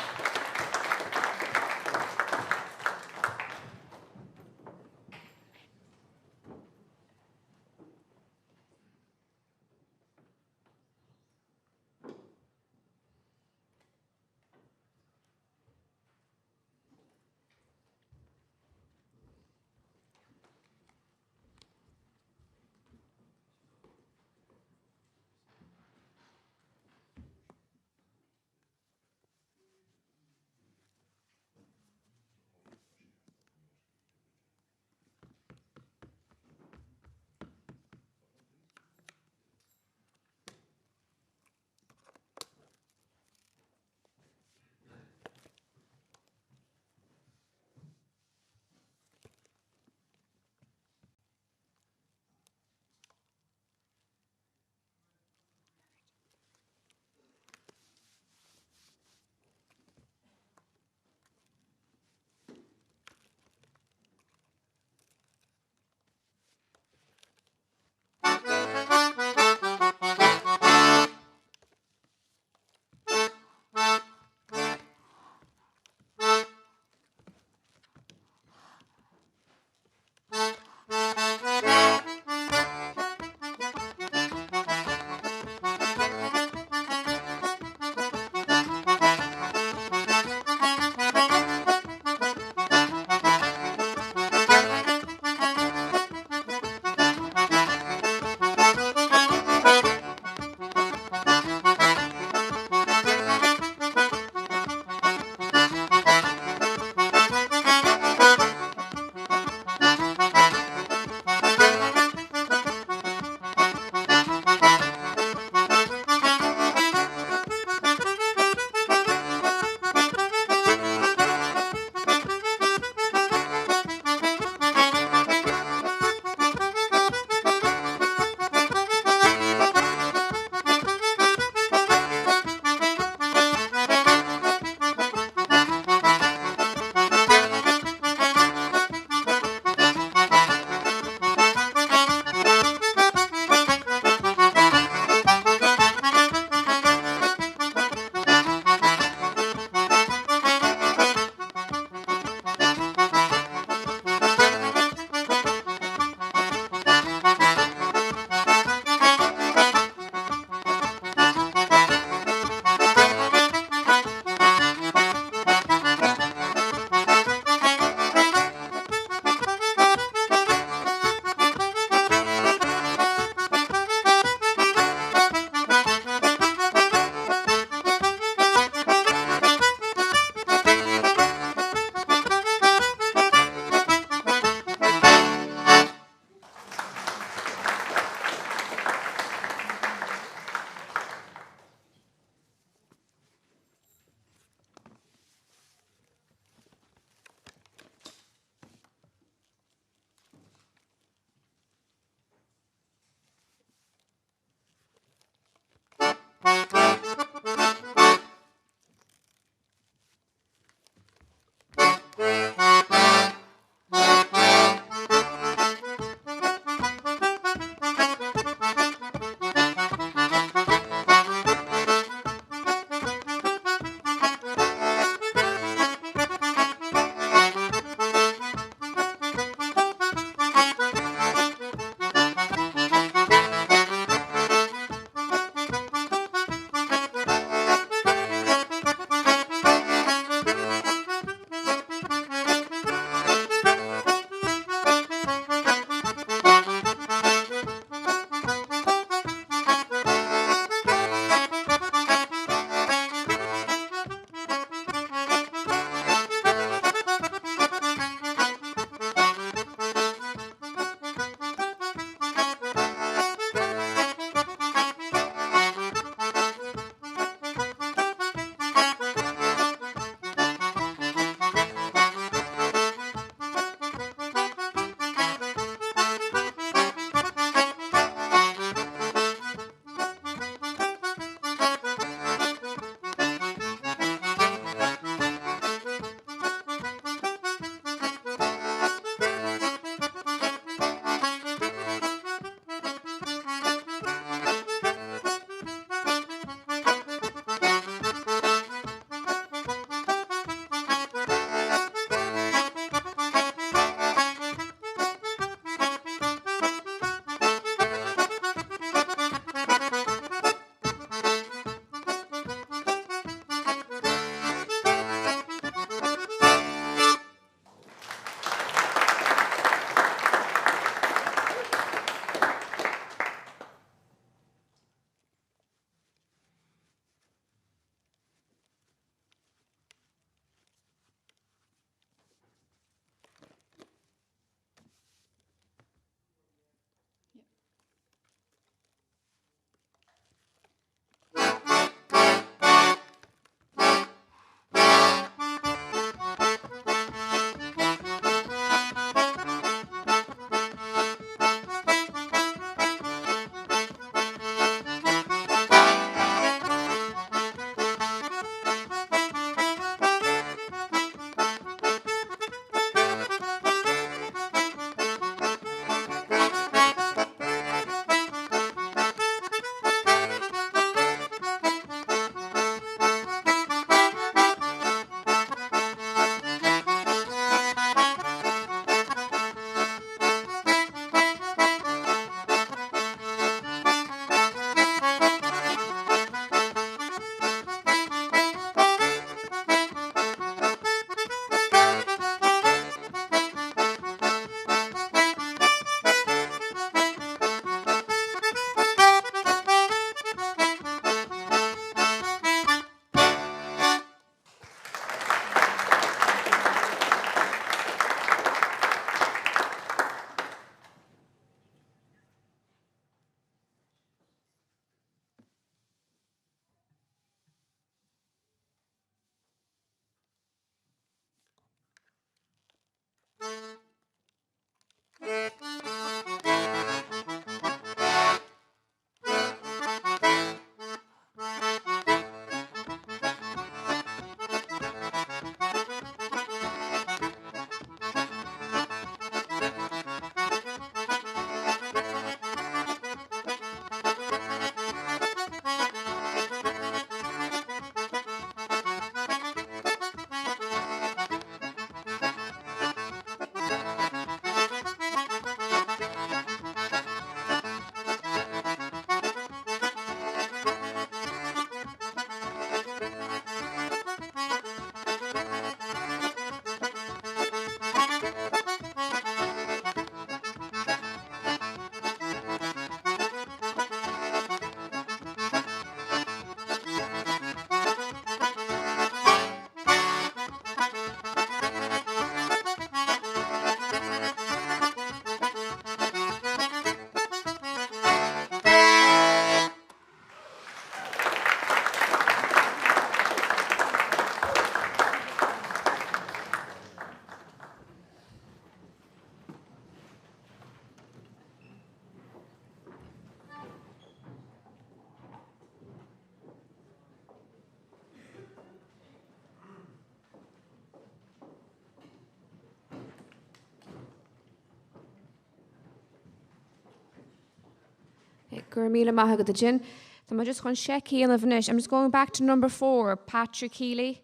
Speaker 8: Go raibh míle maith agat ansin. Tá mé just chun seic a dhéanamh anois. I'm just going back to number 4, Patrick Healy.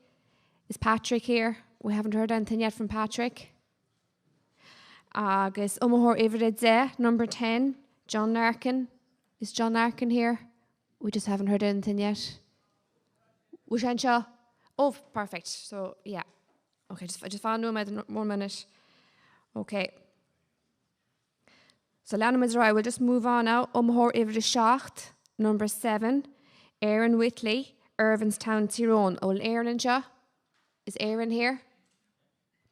Speaker 8: Is Patrick here? We haven't heard anything yet from Patrick. Agus iomaitheoir uimhir a 10, number 10, John Larkin. Is John Larkin here? We just haven't heard anything yet. Bhfuil sé anseo? Oh, perfect. So, yeah. Okay, just, just fan nóiméad, one minute. Okay. So leanfaimid ar aghaidh, we'll just move on now. Iomaitheoir uimhir a 7, number 7, Erin Whitley, Irvinestown, Tír Eoghain. An bhfuil Erin anseo? Is Erin here?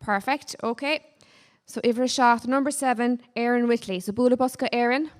Speaker 8: Perfect, okay. So uimhir a 7, number 7, Erin Whitley. So bualadh bos go Erin.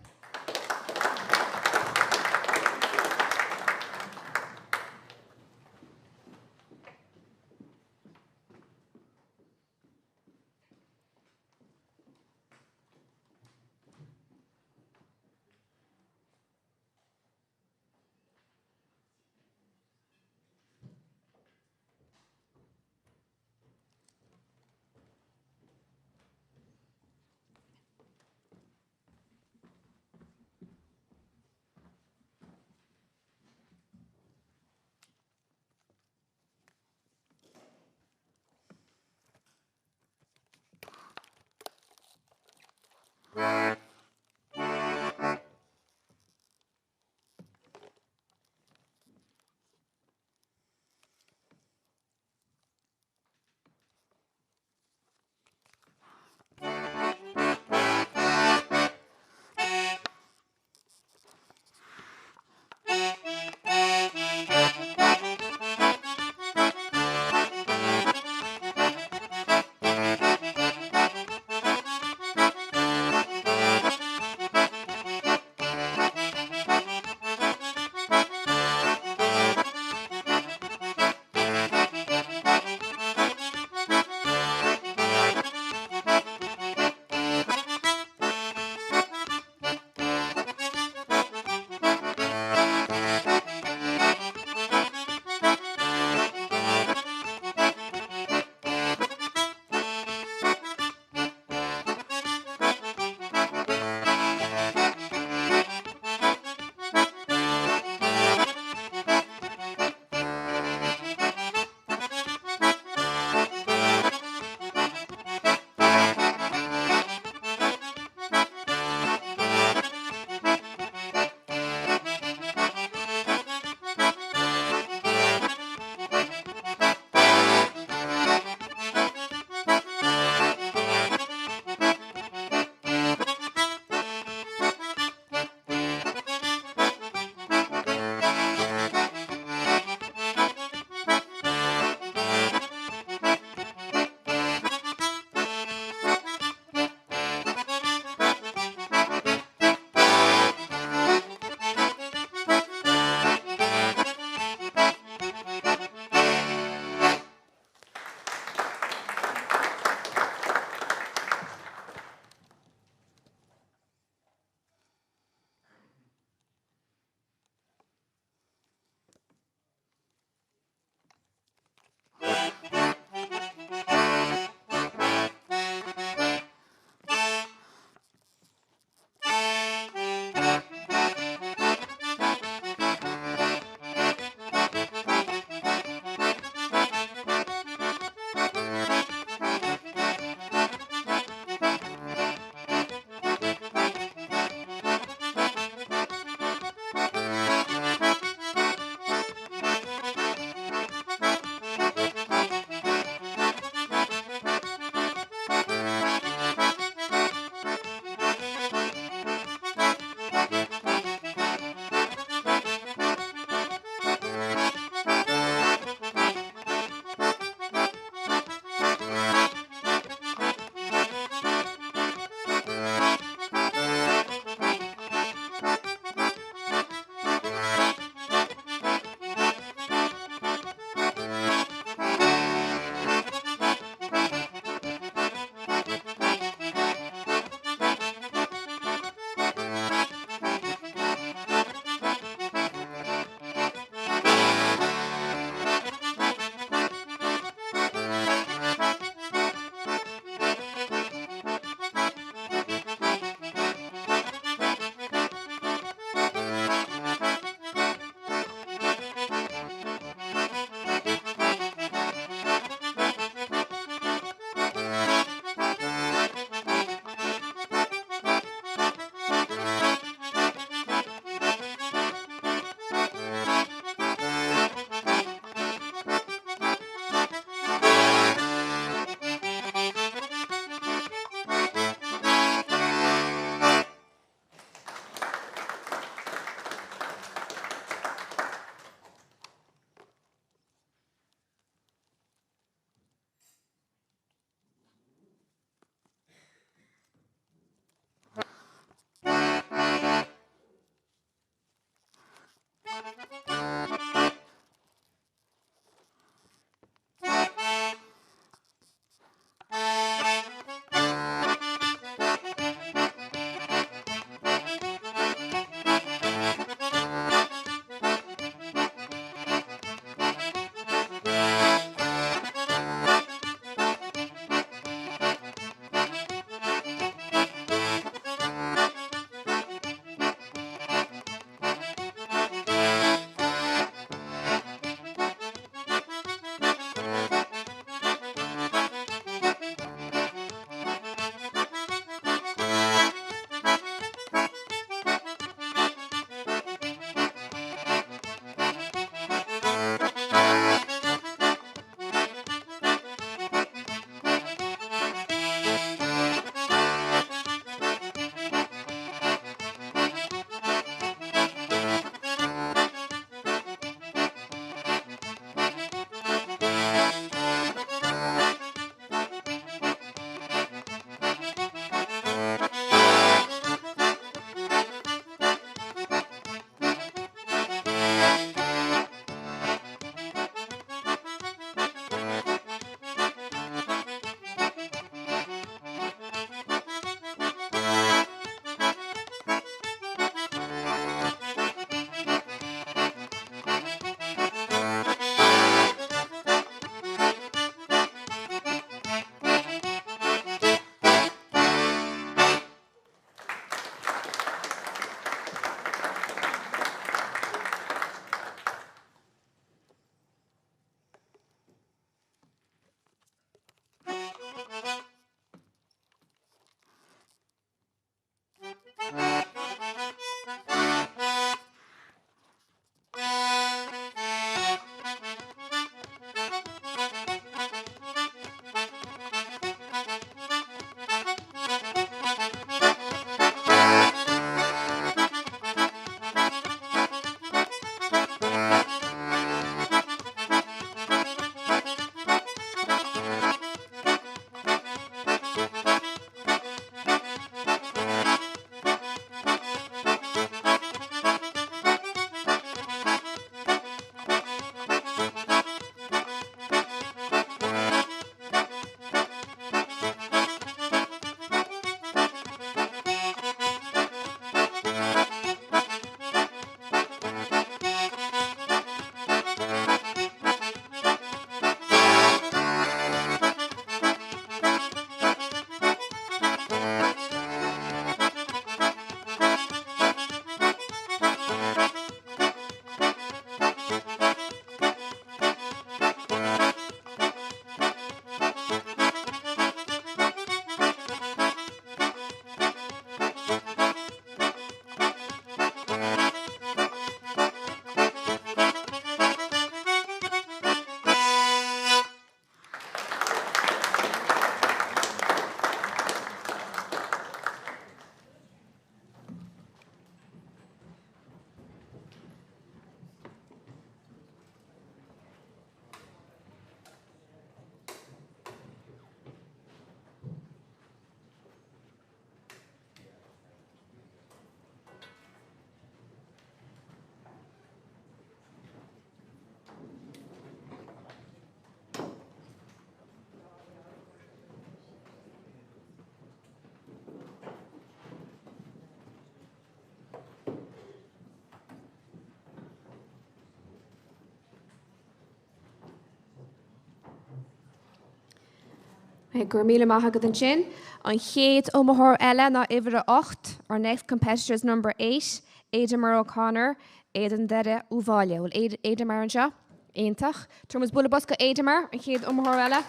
Speaker 8: Go raibh míle maith agat ansin. An chéad iomaitheoir eile ná uimhir a 8, our next competitor is number 8, Aedamar O'Connor, Éadan Doire, Uíbh Fhailí. Bhfuil Aedamar anseo? Iontach. Tabharfaidh muid bualadh bos go Aedamar, an chéad iomaitheoir eile.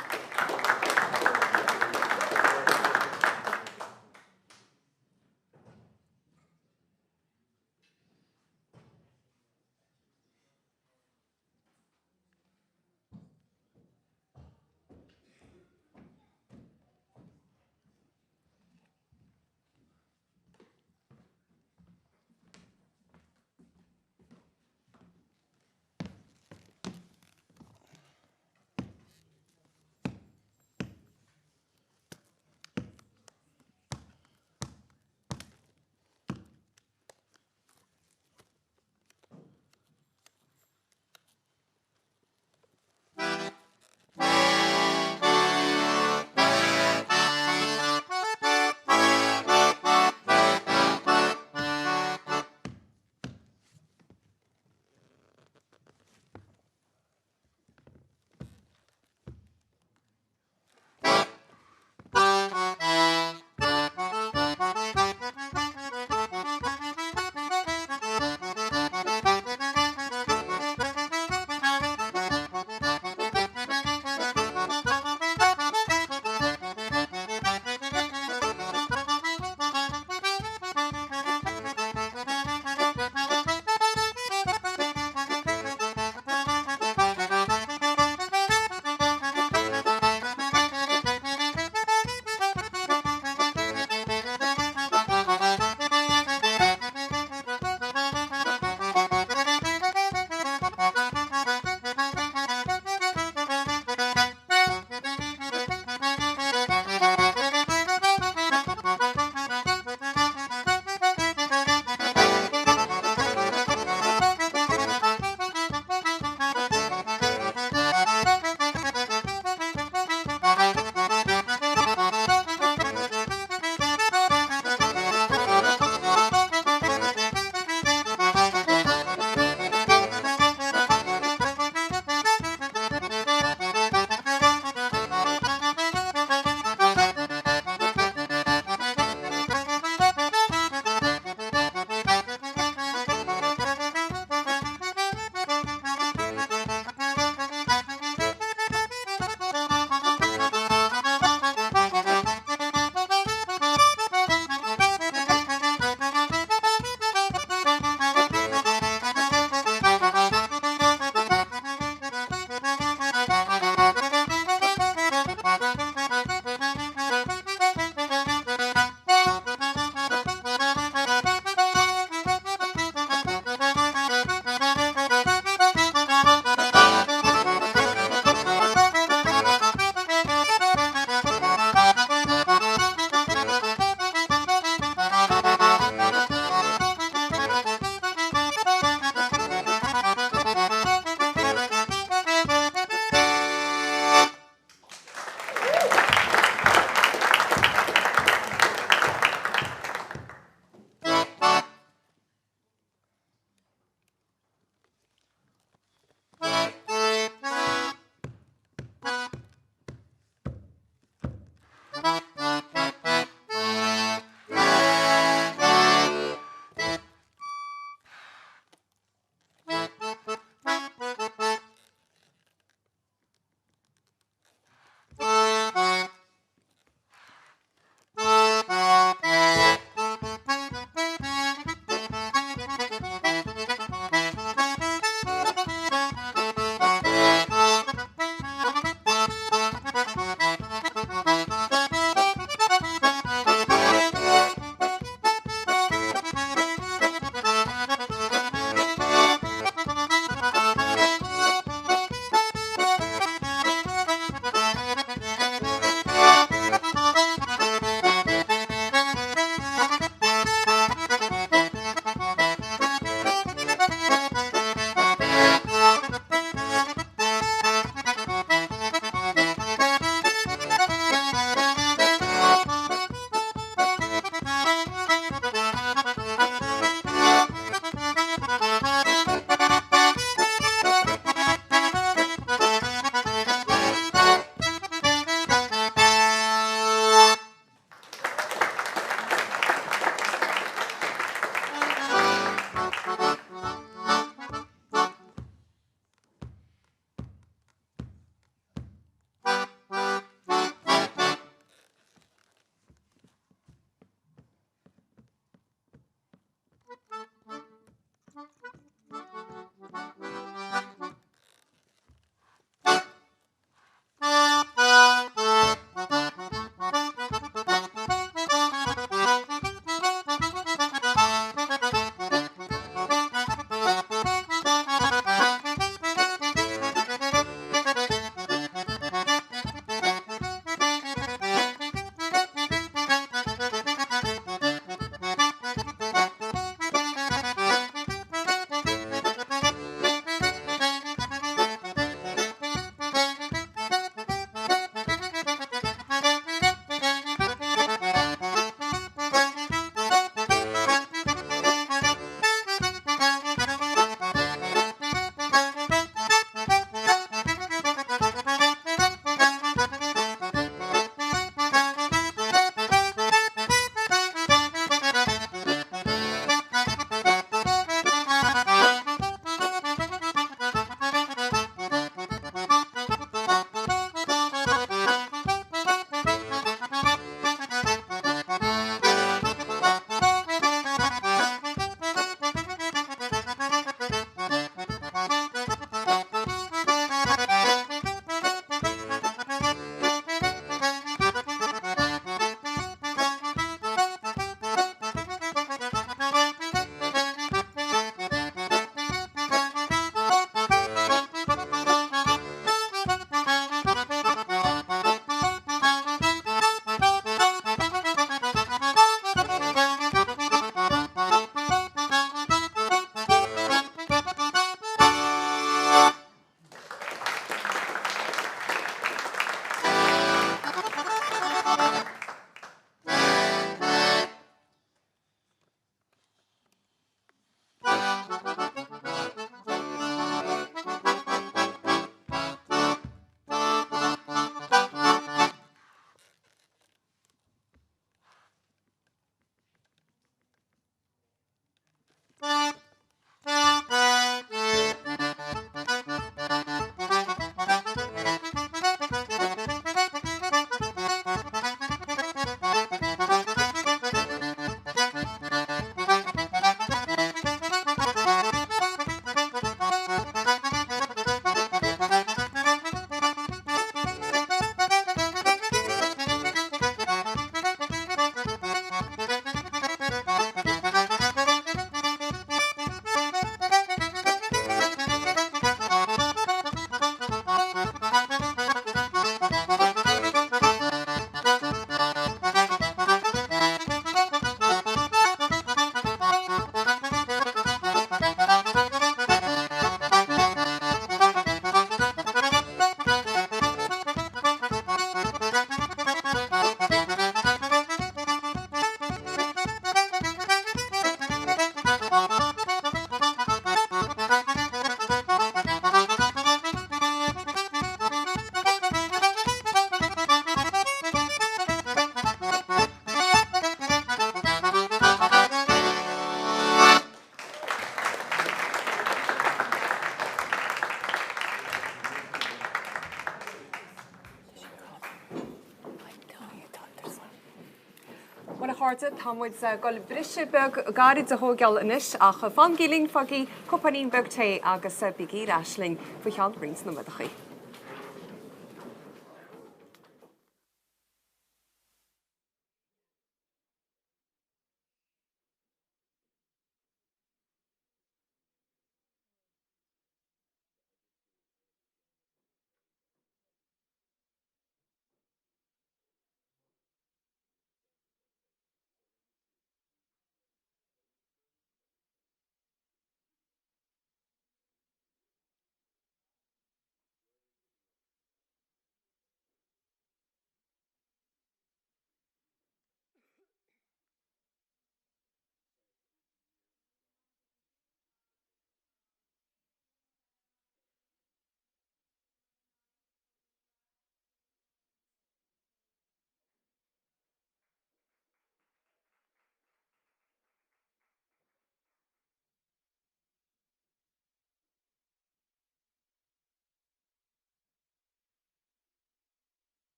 Speaker 4: chairde, tá muid ag dul briseadh beag gairid a thóigeáil anois ach fanaigí linn, faighigí cupáinín beag tae agus bígí ar ais linn faoi cheann roinnt nóiméadachaí.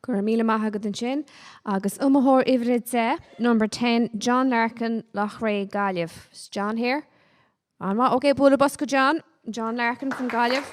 Speaker 8: Go raibh míle maith agat ansin. Agus iomaitheoir uimhir a 10, number 10, John Larkin, Loughrea, Gaillimh. Is John here? An-mhaith. Ok, bualadh bos go John. John Larkin from Gaillimh.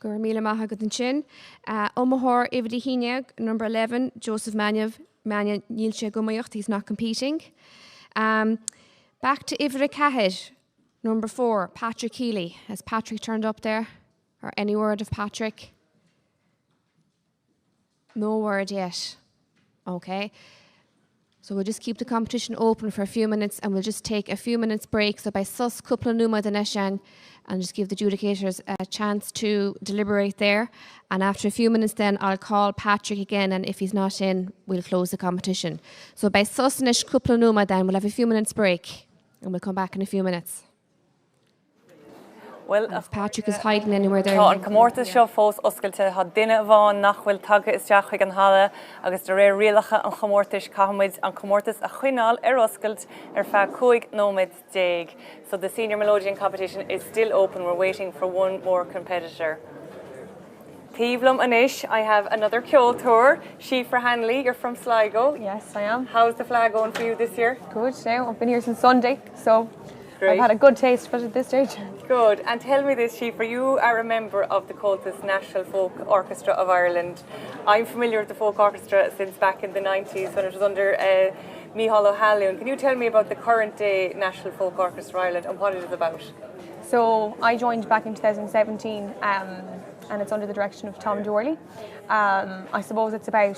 Speaker 8: Go raibh míle maith agat ansin. Iomaitheoir uimhir a haon déag, number 11, Joseph Mannion, Mannion, níl sé ag iomaíocht, he's not competing. Um, back to uimhir a ceathair, number 4, Patrick Healy. Has Patrick turned up there? Or any word of Patrick? No word yet. Okay. So we'll just keep the competition open for a few minutes and we'll just take a few minutes break. So beidh sos cúpla nóiméad anois and just give the adjudicators a chance to deliberate there. And after a few minutes then I'll call Patrick again and if he's not in, we'll close the competition. So beidh sos anois cúpla nóiméad then, we'll have a few minutes break and we'll come back in a few minutes.
Speaker 3: Well,
Speaker 8: If Patrick is hiding anywhere there.
Speaker 3: Tá an comórtas seo fós oscailte, tá duine amháin nach bhfuil tagtha isteach chuig an halla agus de réir rialacha an chomórtais caithfimid an comórtas a choinneáil ar oscailt ar feadh 15 nóiméad. So the senior melodeon competition is still open, we're waiting for one more competitor. Taobh liom anois, I have another ceoltóir, Síofra Hanley, you're from Sligo.
Speaker 9: Yes, I am.
Speaker 3: How's the Fleadh going for you this year?
Speaker 9: Good now. I've been here since Sunday, so
Speaker 3: Great.
Speaker 9: I've had a good taste of it at this stage.
Speaker 3: Good. And tell me this, Síofra, you are a member of the Comhaltas National Folk Orchestra of Ireland. I'm familiar with the folk orchestra since back in the 90s when it was under uh, Micheál Ó hAlúin. Can you tell me about the current day National Folk Orchestra of Ireland and what it is about?
Speaker 9: So I joined back in 2017 um, and it's under the direction of Tom Doorley. Um, I suppose it's about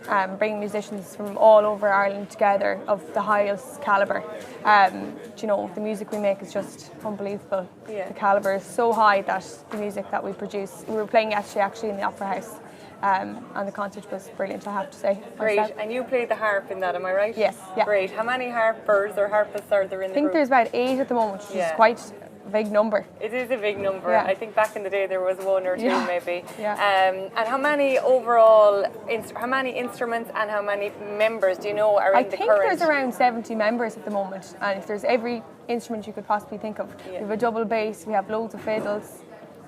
Speaker 9: um, bringing musicians from all over Ireland together of the highest caliber. Um, do you know, the music we make is just unbelievable.
Speaker 3: Yeah.
Speaker 9: The caliber is so high that the music that we produce, we were playing yesterday actually in the Opera House. Um, and the concert was brilliant, I have to say.
Speaker 3: Great.
Speaker 9: myself.
Speaker 3: And you played the harp in that, am I right?
Speaker 9: Yes, yeah.
Speaker 3: Great. How many harpers or harpists are there in
Speaker 9: I
Speaker 3: the
Speaker 9: think
Speaker 3: group?
Speaker 9: there's about eight at the moment, which
Speaker 3: Yeah.
Speaker 9: is quite a big number.
Speaker 3: It is a big number.
Speaker 9: Yeah.
Speaker 3: I think back in the day there was one or two
Speaker 9: Yeah.
Speaker 3: maybe.
Speaker 9: Yeah.
Speaker 3: Um, and how many overall, inst- how many instruments and how many members do you know are
Speaker 9: I
Speaker 3: in the
Speaker 9: think
Speaker 3: current?
Speaker 9: there's around 70 members at the moment, and if there's every instrument you could possibly think of.
Speaker 3: Yeah.
Speaker 9: We have a double bass, we have loads of fiddles,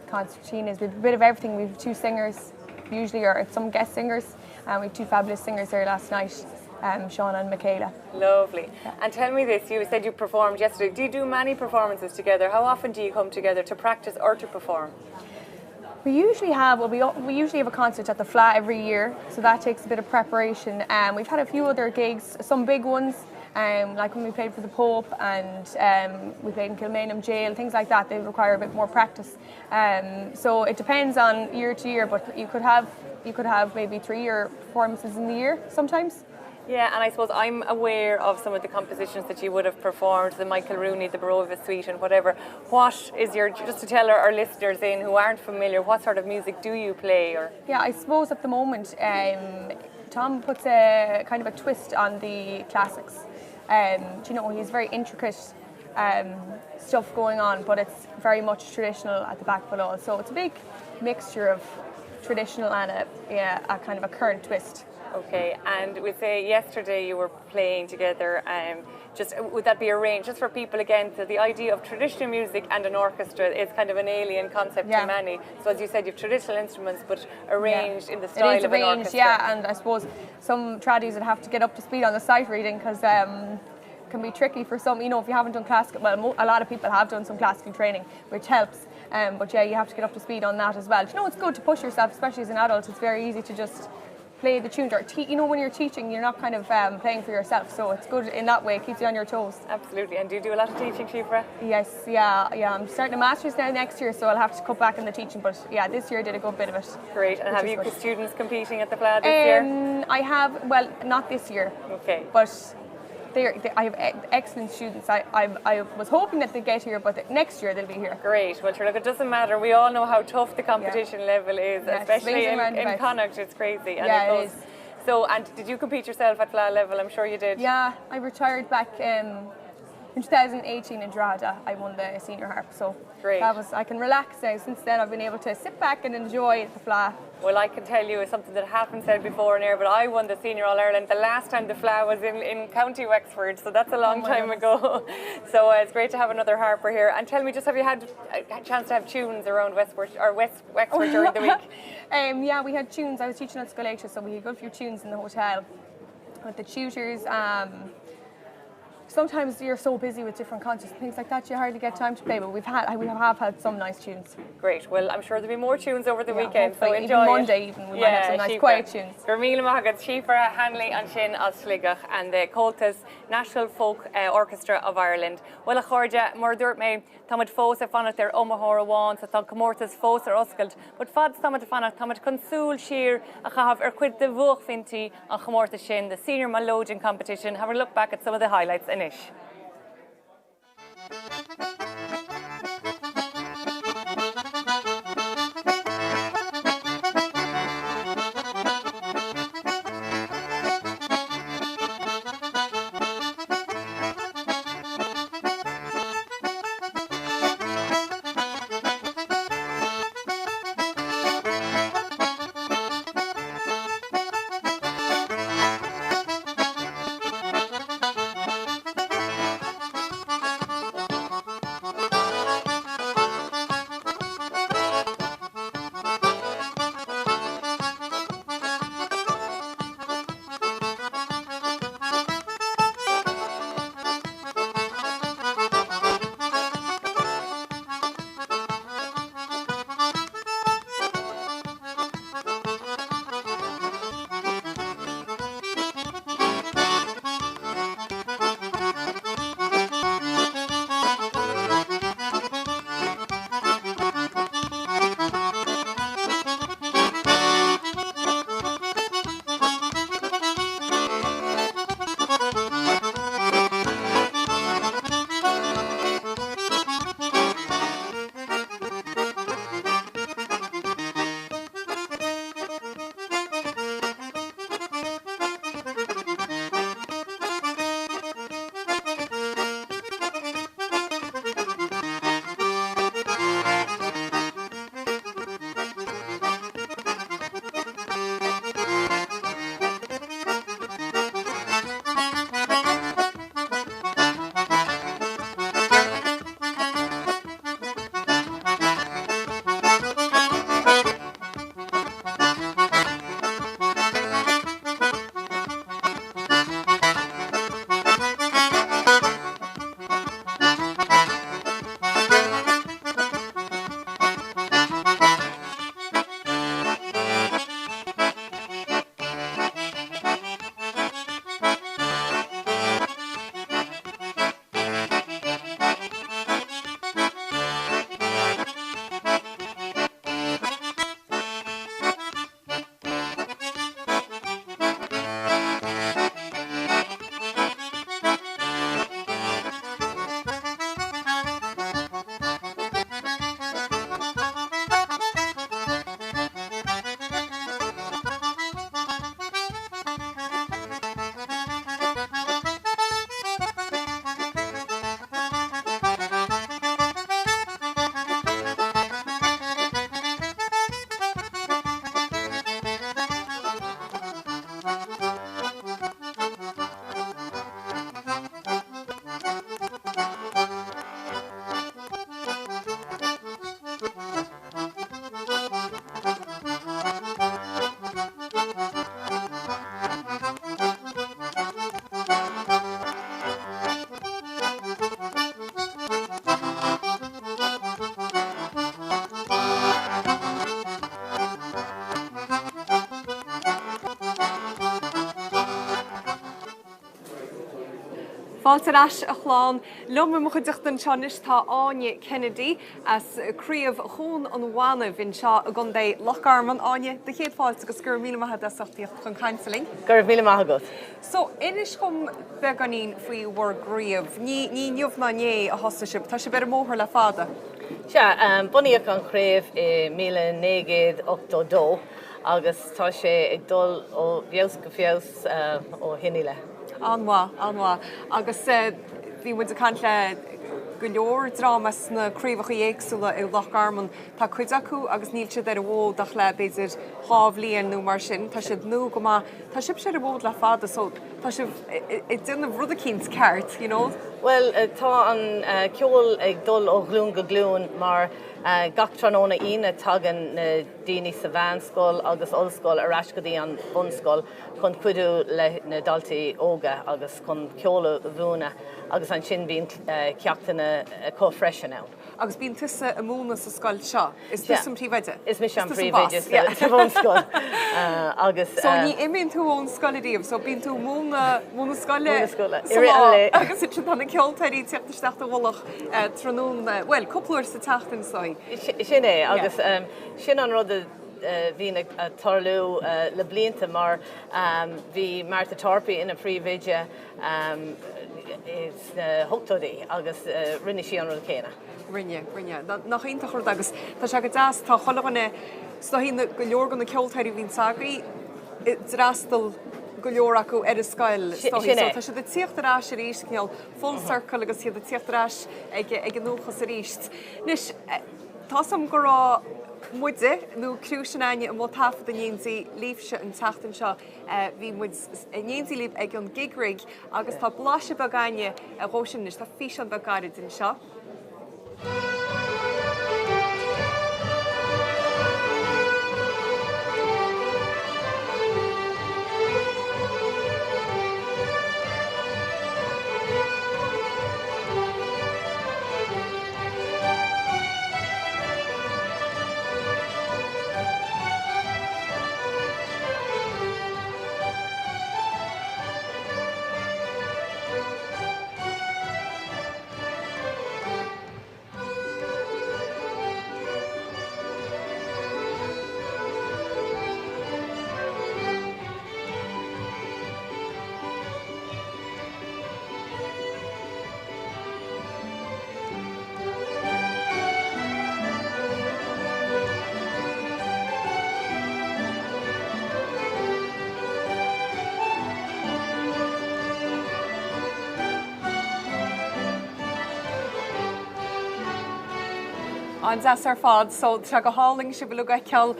Speaker 9: concertinas, we have a bit of everything. We have two singers, usually, or some guest singers, and we have two fabulous singers there last night, um, Shauna and Michaela.
Speaker 3: Lovely. And tell me this, you said you performed yesterday. Do you do many performances together? How often do you come together to practice or to perform?
Speaker 9: We usually have well, we, we usually have a concert at the Flat every year, so that takes a bit of preparation. Um, we've had a few other gigs, some big ones, um, like when we played for the Pope and um, we played in Kilmainham Jail, things like that. They require a bit more practice. Um, so it depends on year to year, but you could have you could have maybe three or performances in the year sometimes.
Speaker 3: Yeah, and I suppose I'm aware of some of the compositions that you would have performed, the Michael Rooney, the Barova Suite and whatever. What is your, just to tell our, our listeners in who aren't familiar, what sort of music do you play? Or
Speaker 9: Yeah, I suppose at the moment, um, Tom puts a kind of a twist on the classics. Um, do you know, he's very intricate um, stuff going on, but it's very much traditional at the back of it all. So it's a big mixture of traditional and a, yeah, a kind of a current twist.
Speaker 3: Okay, and we say yesterday you were playing together. Um, just would that be arranged just for people again? So the idea of traditional music and an orchestra is kind of an alien concept
Speaker 9: Yeah.
Speaker 3: to many. So as you said, you've traditional instruments, but arranged in the
Speaker 9: It
Speaker 3: style
Speaker 9: is
Speaker 3: of an
Speaker 9: arranged,
Speaker 3: orchestra.
Speaker 9: yeah, and I suppose some tradies would have to get up to speed on the sight reading because um, can be tricky for some. You know, if you haven't done classical, well, mo- a lot of people have done some classical training, which helps. Um, but yeah, you have to get up to speed on that as well. Do you know, it's good to push yourself, especially as an adult. It's very easy to just play the tunes or te- you know when you're teaching you're not kind of um, playing for yourself so it's good in that way it keeps you on your toes
Speaker 3: Absolutely. And do you do a lot of teaching, Shifra?
Speaker 9: yes yeah yeah I'm starting a master's now next year so I'll have to cut back on the teaching but yeah this year I did a good bit of it
Speaker 3: Great. And
Speaker 9: Which
Speaker 3: have
Speaker 9: is
Speaker 3: you
Speaker 9: good.
Speaker 3: students competing at the Fleadh this year?
Speaker 9: Um, I have, well, not this year.
Speaker 3: Okay.
Speaker 9: But they're, they, I have e- excellent students. I, I, I was hoping that they'd get here, but next year they'll be here.
Speaker 3: Great. Well, sure, look, it doesn't matter. We all know how tough the competition level is,
Speaker 9: Yeah,
Speaker 3: especially
Speaker 9: swings and
Speaker 3: in, in
Speaker 9: roundabouts.
Speaker 3: Connacht. It's crazy. And
Speaker 9: Yeah,
Speaker 3: it
Speaker 9: it
Speaker 3: goes.
Speaker 9: is.
Speaker 3: So, and did you compete yourself at Fleadh level? I'm sure you did.
Speaker 9: Yeah, I retired back um, in 2018 in Drogheda. I won the senior harp, so
Speaker 3: Great.
Speaker 9: that was I can relax now. Since then, I've been able to sit back and enjoy the Fleadh.
Speaker 3: Well, I can tell you something that haven't said before in air, but I won the Senior All Ireland the last time the Fleadh was in, in County Wexford, so that's a long
Speaker 9: Oh my
Speaker 3: time
Speaker 9: goodness.
Speaker 3: ago. So uh, it's great to have another harper here. And tell me, just have you had a chance to have tunes around Westport or West Wexford during the week?
Speaker 9: Um, yeah, we had tunes. I was teaching at Scolacia, so we had a good few tunes in the hotel with the tutors. Um, Sometimes you're so busy with different concerts and things like that, you hardly get time to play, but we've had we have had some nice tunes.
Speaker 3: Great. Well, I'm sure there'll be more tunes over the
Speaker 9: yeah,
Speaker 3: weekend, so
Speaker 9: enjoy
Speaker 3: even
Speaker 9: Monday even we yeah, might have some nice quiet tunes.
Speaker 3: Go raibh míle maith agat Síofra Hanley ansin as Sligeach and the Comhaltas National Folk uh, Orchestra of Ireland. Well a chairde mar dúirt mé Táimid fós ag fanacht ar iomaitheoir amháin so tá an comórtas fós ar oscailt, but fad is táimid ag fanacht, táimid chun súil siar a chaitheamh ar chuid de bhuaicphointí an chomórtais sin, the Senior Melodeon Competition, have a look back at some of the highlights anois.
Speaker 4: Fáilte ar ais a chlann. Liom i mo chuideachta anseo anois tá Áine Kennedy as Craobh Chuan an Bhainbh anseo i gContae Loch Garman. Áine, do chéad fáilte agus go raibh míle maith agat as ucht tíocht chun cainte linn.
Speaker 7: Go raibh míle maith agat.
Speaker 4: So, inis dhom beagáinín faoi bhur gcraobh. Ní inniu ná inné a thosaigh sibh, tá sibh ar an mbóthar le fada.
Speaker 7: Sea, bunaíodh an chraobh i 1982 agus tá sé ag dul ó fheabhas go feabhas ó shin i leith.
Speaker 4: An-mhaith, an-mhaith. Agus bhí muid ag caint le go leor dream as na craobhacha éagsúla i Loch Garman. Tá cuid acu agus níl siad ar an bhfód ach le b'fhéidir 2 bhliain nó mar sin. Tá siad nua go maith. Tá sibhse ar an bhfód le fada so tá sibh ag déanamh rud eicínt ceart, you know.
Speaker 7: Bhuel, tá an ceol ag dul ó ghlúin go glúin mar gach tráthnóna Aoine tagann na daoine sa mheánscoil agus ollscoil ar ais go dtí an bhunscoil chun cuidiú le na daltaí óga agus chun ceol a mhúineadh. agus ansin bíonn ceachtanna acu freisin ann.
Speaker 4: Agus bíonn tusa ag múineadh sa scoil seo. Is tusa an príomhoide?
Speaker 7: Is mise an príomhoide sa bhunscoil
Speaker 4: agus. So ní imíonn tú ón scoil ariamh, so bíonn tú ag múineadh, múineadh scoile sa lá agus ansin tá na ceoltóirí ag tíocht isteach do mhullach tráthnóna, bhuel, cúpla uair sa tseachtain is dóigh.
Speaker 7: Sin é agus sin an rud a bhíonn ag tarlú le blianta mar bhí Martha Torpey ina príomhoide sna hochtóidí agus rinne sí an rud céanna.
Speaker 4: Rinne, rinne. Nach iontach an rud agus tá sé go deas, tá chuile dhuine, is dóigh go leor de na ceoltóirí a bhíonns agaibh, d'fhreastail go leor acu ar an scoil, is dóigh. So tá siad ag tíocht ar ais arís, cineál full circle agus iad ag tíocht ar ais ag a ndúchas arís. Anois, tá's a'm go raibh muide, nó criú s'againne i mbun taifead in éindí libhse an tseachtain seo. Bhí muid in éindí libh ag an Gig Rig agus tá blaiseadh beag againne dhó sin anois. Tá físeán beag gairid anseo. An-deas ar fad. So tá sé go hálainn sibh uilig a fheiceáil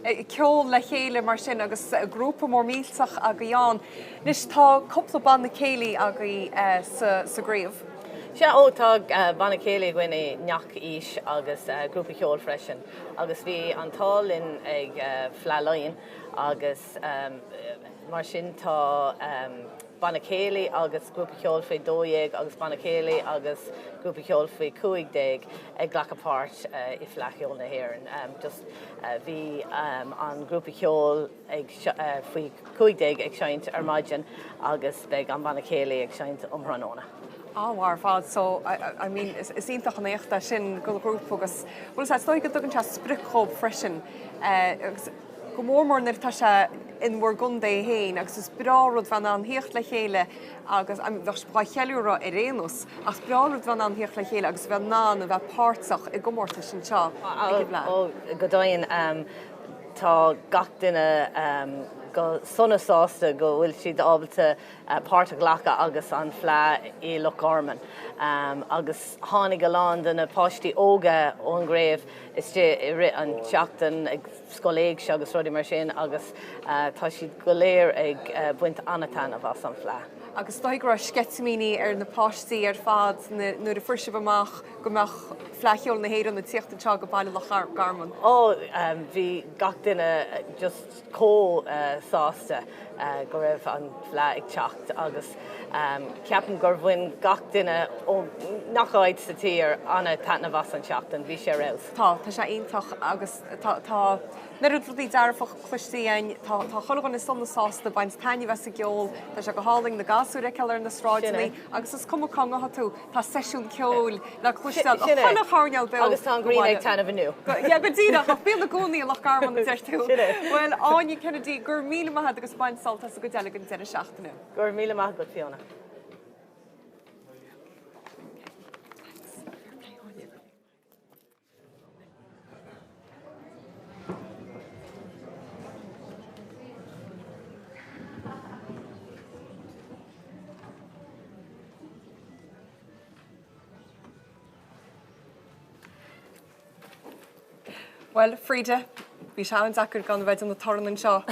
Speaker 4: ag ceol le chéile mar sin agus grúpa mór millteach agaibh ann. Anois tá cúpla banna céilí agaibh sa gcraobh.
Speaker 7: Sea, ó tá banna céilí againn i ngach aois agus grúpa ceoil freisin agus bhí an t-ádh linn ag Fleadh Laighean agus mar sin tá banna céilí agus grúpa ceoil faoi 12 agus banna céilí agus grúpa ceoil faoi 15 ag glacadh páirt i Fleadh Cheoil na hÉireann. Just bhí an grúpa ceoil ag faoi 15 ag seinnt ar maidin agus beidh an banna céilí ag seinnt um thráthnóna.
Speaker 4: An-mhaith ar fad. So, I mean, is iontach an éacht é sin don ghrúpa agus, bhuel, is dóigh go dtugann sé sprioc dhóibh freisin agus go mór mór nuair atá sé in bhur gcontae féin agus is breá rud bheith in ann thíocht le chéile agus, I mean, bheadh sibh dhá cheiliúradh ar aon nós ach is breá rud bheith in ann thíocht le chéile agus bheith in ann a bheith páirteach i gcomórtais anseo ag an bhFleadh.
Speaker 7: Ó, go deimhin. Tá gach duine go sona sásta go bhfuil siad ábalta páirt a ghlacadh agus an Fleadh i Loch Garman. Agus tháinig a lán de na páistí óga ón gcraobh istigh i rith an tseachtain ag Scoil Éigse agus rudaí mar sin agus tá siad go léir ag baint an-taitneamh as an Fleadh.
Speaker 4: Agus is dóigh go raibh sceitimíní ar na páistí ar fad nuair a fuair sibh amach go mbeadh Fleadh Cheoil na hÉireann ag tíocht anseo go baile Loch Garman.
Speaker 7: Ó, bhí gach duine just chomh sásta go raibh an Fleadh ag teacht agus ceapaim gur bhain gach duine ó ngach áit sa tír an-taitneamh as an tseachtain, bhí sé ar fheabhas.
Speaker 4: Tá, tá sé iontach agus tá, tá an oiread rudaí dearfach cloiste againn, tá, tá chuile dhuine sona sásta, ag baint taitneamh as an gceol, tá sé go hálainn na gasúir a fheiceáil ar na sráideanna agus is cuma cá ngabhfaidh tú, Tá seisiún ceoil le cloisteáil ó chuile choirnéal
Speaker 7: beag. Agus tá an ghrian ag taitneamh inniu.
Speaker 4: Yeah, go díreach, ach bíonn i gcónaí i Loch Garman, a deir tú. Sin é. Bhuel, Áine Kennedy, go raibh míle maith agat agus bain sult as an gcuid eile den deireadh seachtaine.
Speaker 7: Go raibh míle maith agat, Fiona.
Speaker 4: Bhuel, Frida, bhí sé an-deacair gan a bheith ag déanamh torann anseo.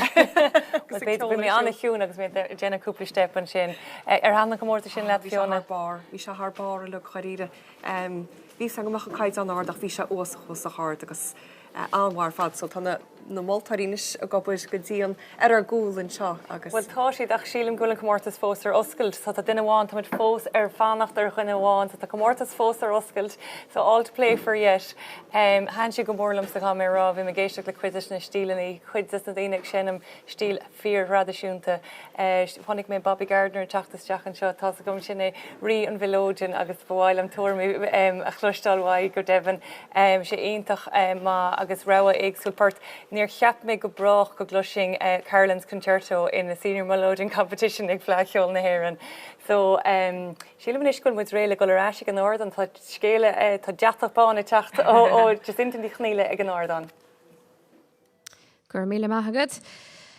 Speaker 3: Bhí mé an-chiúin agus mé ag déanamh cúpla steip ansin. Ar thaitin an comórtas sin leat,
Speaker 4: Fiona? Bhí sé thar barr. Bhí sé thar barr uilig, dháiríre. Bhí a fhios agam go mbeadh an caighdeán ard ach bhí sé uasach uasach ard agus an-mhaith ar fad so tá na. na moltóirí anois ag obair go dian ar ár gcúl anseo agus.
Speaker 3: Bhuel tá siad ach sílim go bhfuil an comórtas fós ar oscailt so tá duine amháin, táimid fós ar fanacht ar dhuine amháin so tá comórtas fós ar oscailt so all to play for yet. Thaitin sé go mór liomsa caithfidh mé a rá, bhí mé ag éisteacht le cuid des na stíleanna, cuid des na daoine ag seinm stíl fíor-thraidisiúnta. Chonaic mé Bobby Gardiner ag teacht isteach anseo, tá's agam sin é rí an mhileoidin agus ba mhaith liom tuairimí a chloisteáil uaidh go deimhin. Sé iontach maith agus rogha éagsúil port. Níor cheap mé go brách go gcloisfinn Carolan's Concerto in a Senior Melodeon Competition ag Fleadh Cheoil na hÉireann. So, sílim anois go bhfuil muid réidh le dul ar ais ag an ardán. Tá scéala, tá deatach bán ag teacht ó Jacinta Ní Chonghaile ag an ardán.
Speaker 8: Go raibh míle maith agat.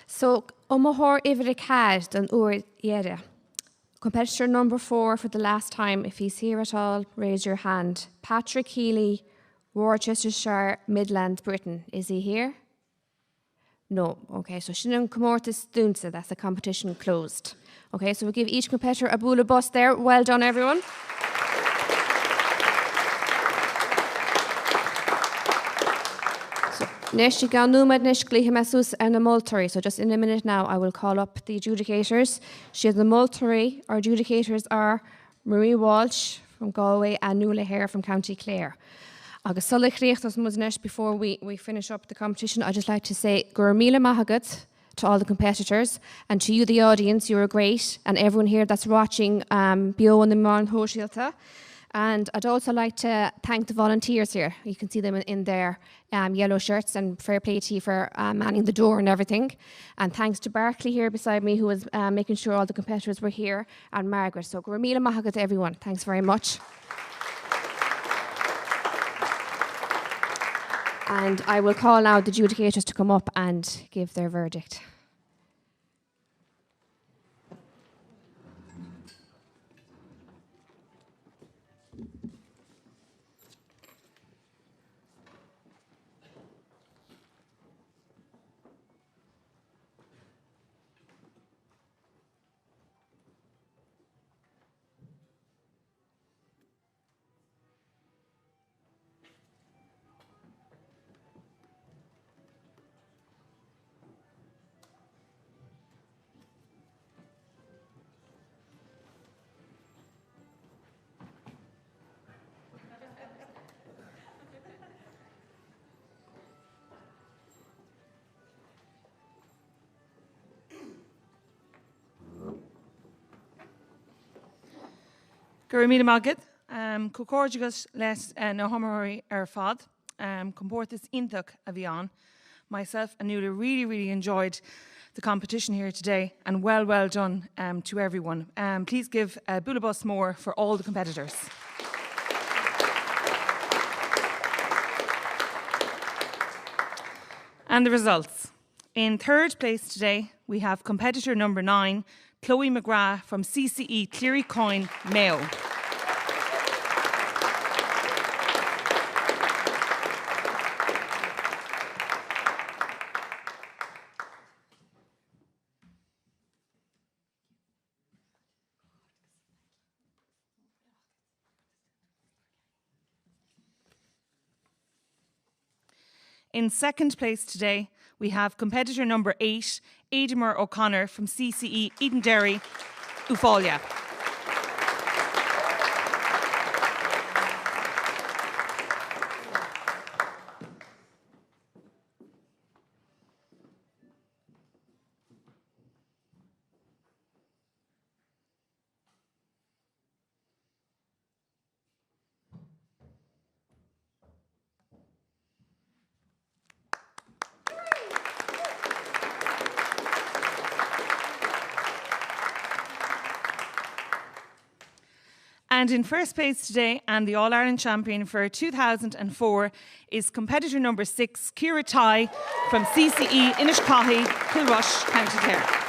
Speaker 8: So, iomaitheoir uimhir a 4 don uair dheiridh. Competitor number 4 for the last time, if he's here at all, raise your hand. Patrick Healy, Worcestershire, Midlands, Britain. Is he here? No. Okay, so sin an comórtas dúnta, that's the competition closed. Okay, so we give each competitor a bualadh bos there. Well done, everyone. Anois i gceann nóiméad anois glaofaidh mé suas ar na moltóirí, so just in a minute now I will call up the adjudicators. Siad na moltóirí, our adjudicators are Marie Walsh from Galway and Nuala Hare from County Clare. Agus sula chríochnós muid anois before we, we finish up the competition, I'd just like to say go raibh míle maith agat to all the competitors and to you the audience, you were great and everyone here that's watching um, beo on the meáin shóisialta. And I'd also like to thank the volunteers here. You can see them in, in their um, yellow shirts and fair play to you for uh, manning the door and everything. And thanks to Barclay here beside me who was uh, making sure all the competitors were here and Margaret. So go raibh míle maith agat to everyone. Thanks very much. And I will call now the adjudicators to come up and give their verdict.
Speaker 10: Go raibh míle maith agat. Um, Comhghairdeas leis uh, na hiomaitheoirí ar fad. Um, comórtas iontach a bhí ann. Myself and Nuala really, really enjoyed the competition here today and well, well done um, to everyone. Um, please give a bualadh bos mór for all the competitors. And the results. In third place today, we have competitor number 9, Chloe McGrath from CCE Cleary Coin, Mayo. In second place today, we have competitor number 8, Adamar O'Connor from CCE Edenderry, Ufalia. And in first place today and the All-Ireland champion for 2004 is competitor number 6, Ciara Tighe from CCE Inishcothy, Kilrush, County Clare.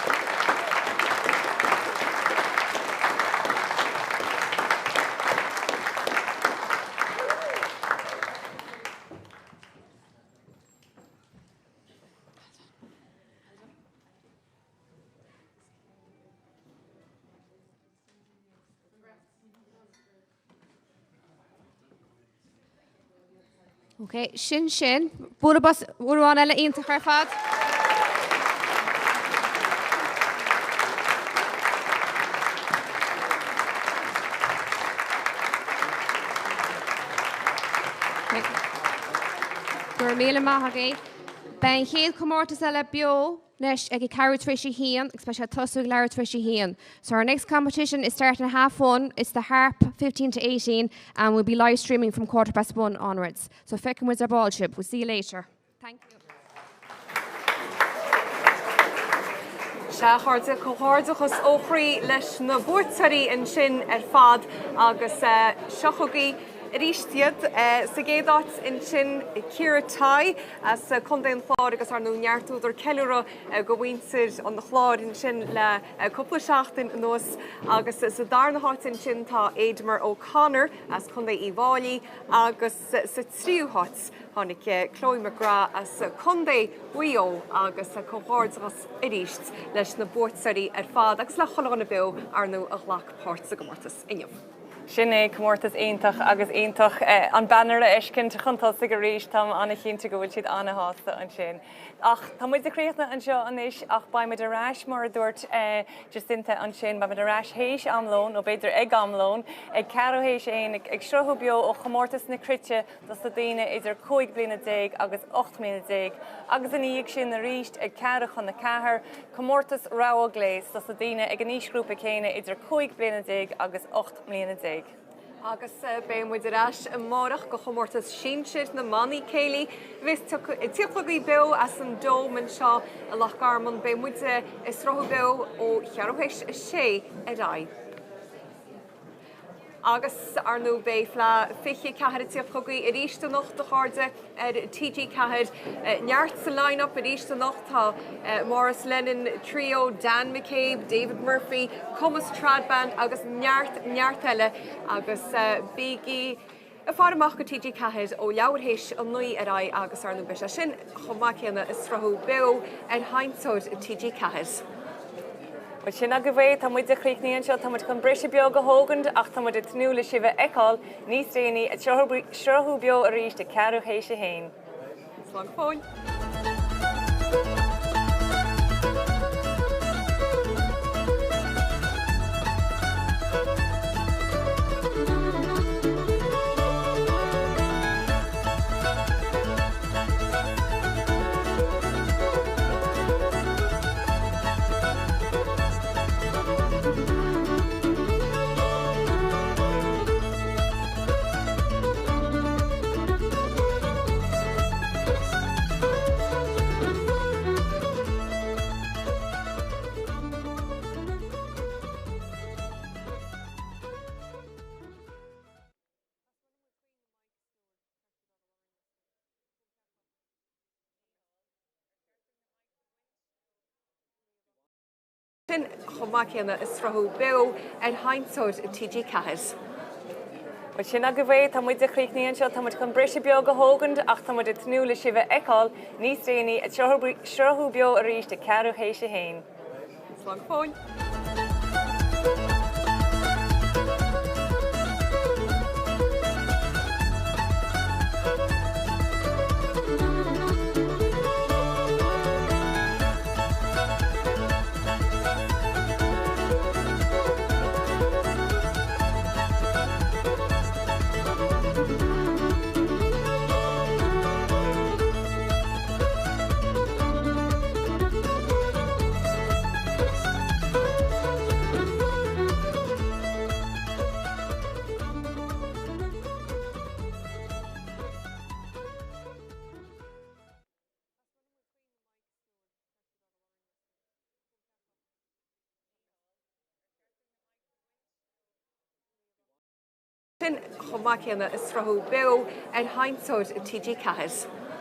Speaker 8: Ok, sin sin. Bualadh bos uair amháin eile iontach ar fad. Go raibh míle maith agaibh. Beidh an chéad chomórtas eile beo anois ag 1:15 agus beidh sé ag tosú ag 1:15. So our next competition is starting at 1:30. It's the harp 15 to 18 and we'll be live streaming from 1:15 onwards. So feicfidh muid ar ball sibh. We'll see you later. Thank you.
Speaker 4: Sea, a chairde, comhghairdeachas ó chroí leis na buaiteoirí ansin ar fad agus seo chugaibh arís iad. Sa gcéad áit ansin, Ciara Tighe as Contae an Chláir agus ar ndóigh neart údar ceiliúradh do mhuintir an Chláir ansin le cúpla seachtain anuas agus sa darna háit ansin tá Aidemer O'Connor as Contae Uíbh Fhailí agus sa tríú háit tháinig Chloe McGrath as Contae Mhaigh Eo agus comhghairdeachas arís leis na buaiteoirí ar fad agus le chuile dhuine beo ar ndóigh a ghlac páirt sa gcomórtas inniu.
Speaker 3: Sin é, comórtas iontach agus iontach an banner a fheiscint chun tosaigh arís, táim an-chinnte go bhfuil siad an-shásta ansin. Ach tá muid ag críochnú anseo anois ach beidh muid ar ais mar a dúirt Jacinta ansin, beidh muid ar ais théis am lóin, nó b'fhéidir ag am lóin, ag ceathrú théis a haon ag sruthú beo ó chomórtas na cruite dos na daoine idir 15 bliana agus 18 mbliana agus ina dhiaidh sin arís ag ceathrú chun a ceathair, comórtas rogha gléas dos na daoine ag an aoisghrúpa céanna idir 15 bliana agus 18 mbliana.
Speaker 4: Agus beidh muid ar ais amárach do chomórtas sinsir na mbannaí céilí a bheas ag tíocht chugaibh beo as an Dome anseo i Loch Garman. Beidh muid ag sruthú beo ó cheathrú théis a sé ar aghaidh. Agus ar ndóigh beidh Fleadh 24 ag tíocht chugaibh arís anocht a chairde ar TG4. Neart sa line-up arís anocht, tá Maurice Lennon Trio, Dan McCabe, David Murphy, Cumas Trad Band agus neart, neart eile agus bígí ag faire amach go TG4 ó leathuair théis a 9 ar aghaidh agus ar ndóigh beidh sé sin chomh maith céanna ag sruthú beo ar sheinnteoir TG4.
Speaker 3: Bhuel, sin agaibh é, tá muid ag críochnú anseo, tá muid chun briseadh beag a thógaint ach tá muid ag tnúth le sibh a fheiceáil níos déanaí ag sruthú beo arís ag ceathrú théis a haon.
Speaker 4: Slán go fóill. Sin chomh maith céanna ag sruthú beo ar sheinnteoir TG4.
Speaker 3: Bhuel, sin agaibh é, tá muid ag críochnú anseo, tá muid chun briseadh beag a thógaint ach tá muid ag tnúth le sibh a fheiceáil níos déanaí ag sruthú beo arís ag ceathrú théis a haon.
Speaker 4: Slán go fóill. Sin chomh maith céanna ag sruthú beo ar sheinnteoir TG4.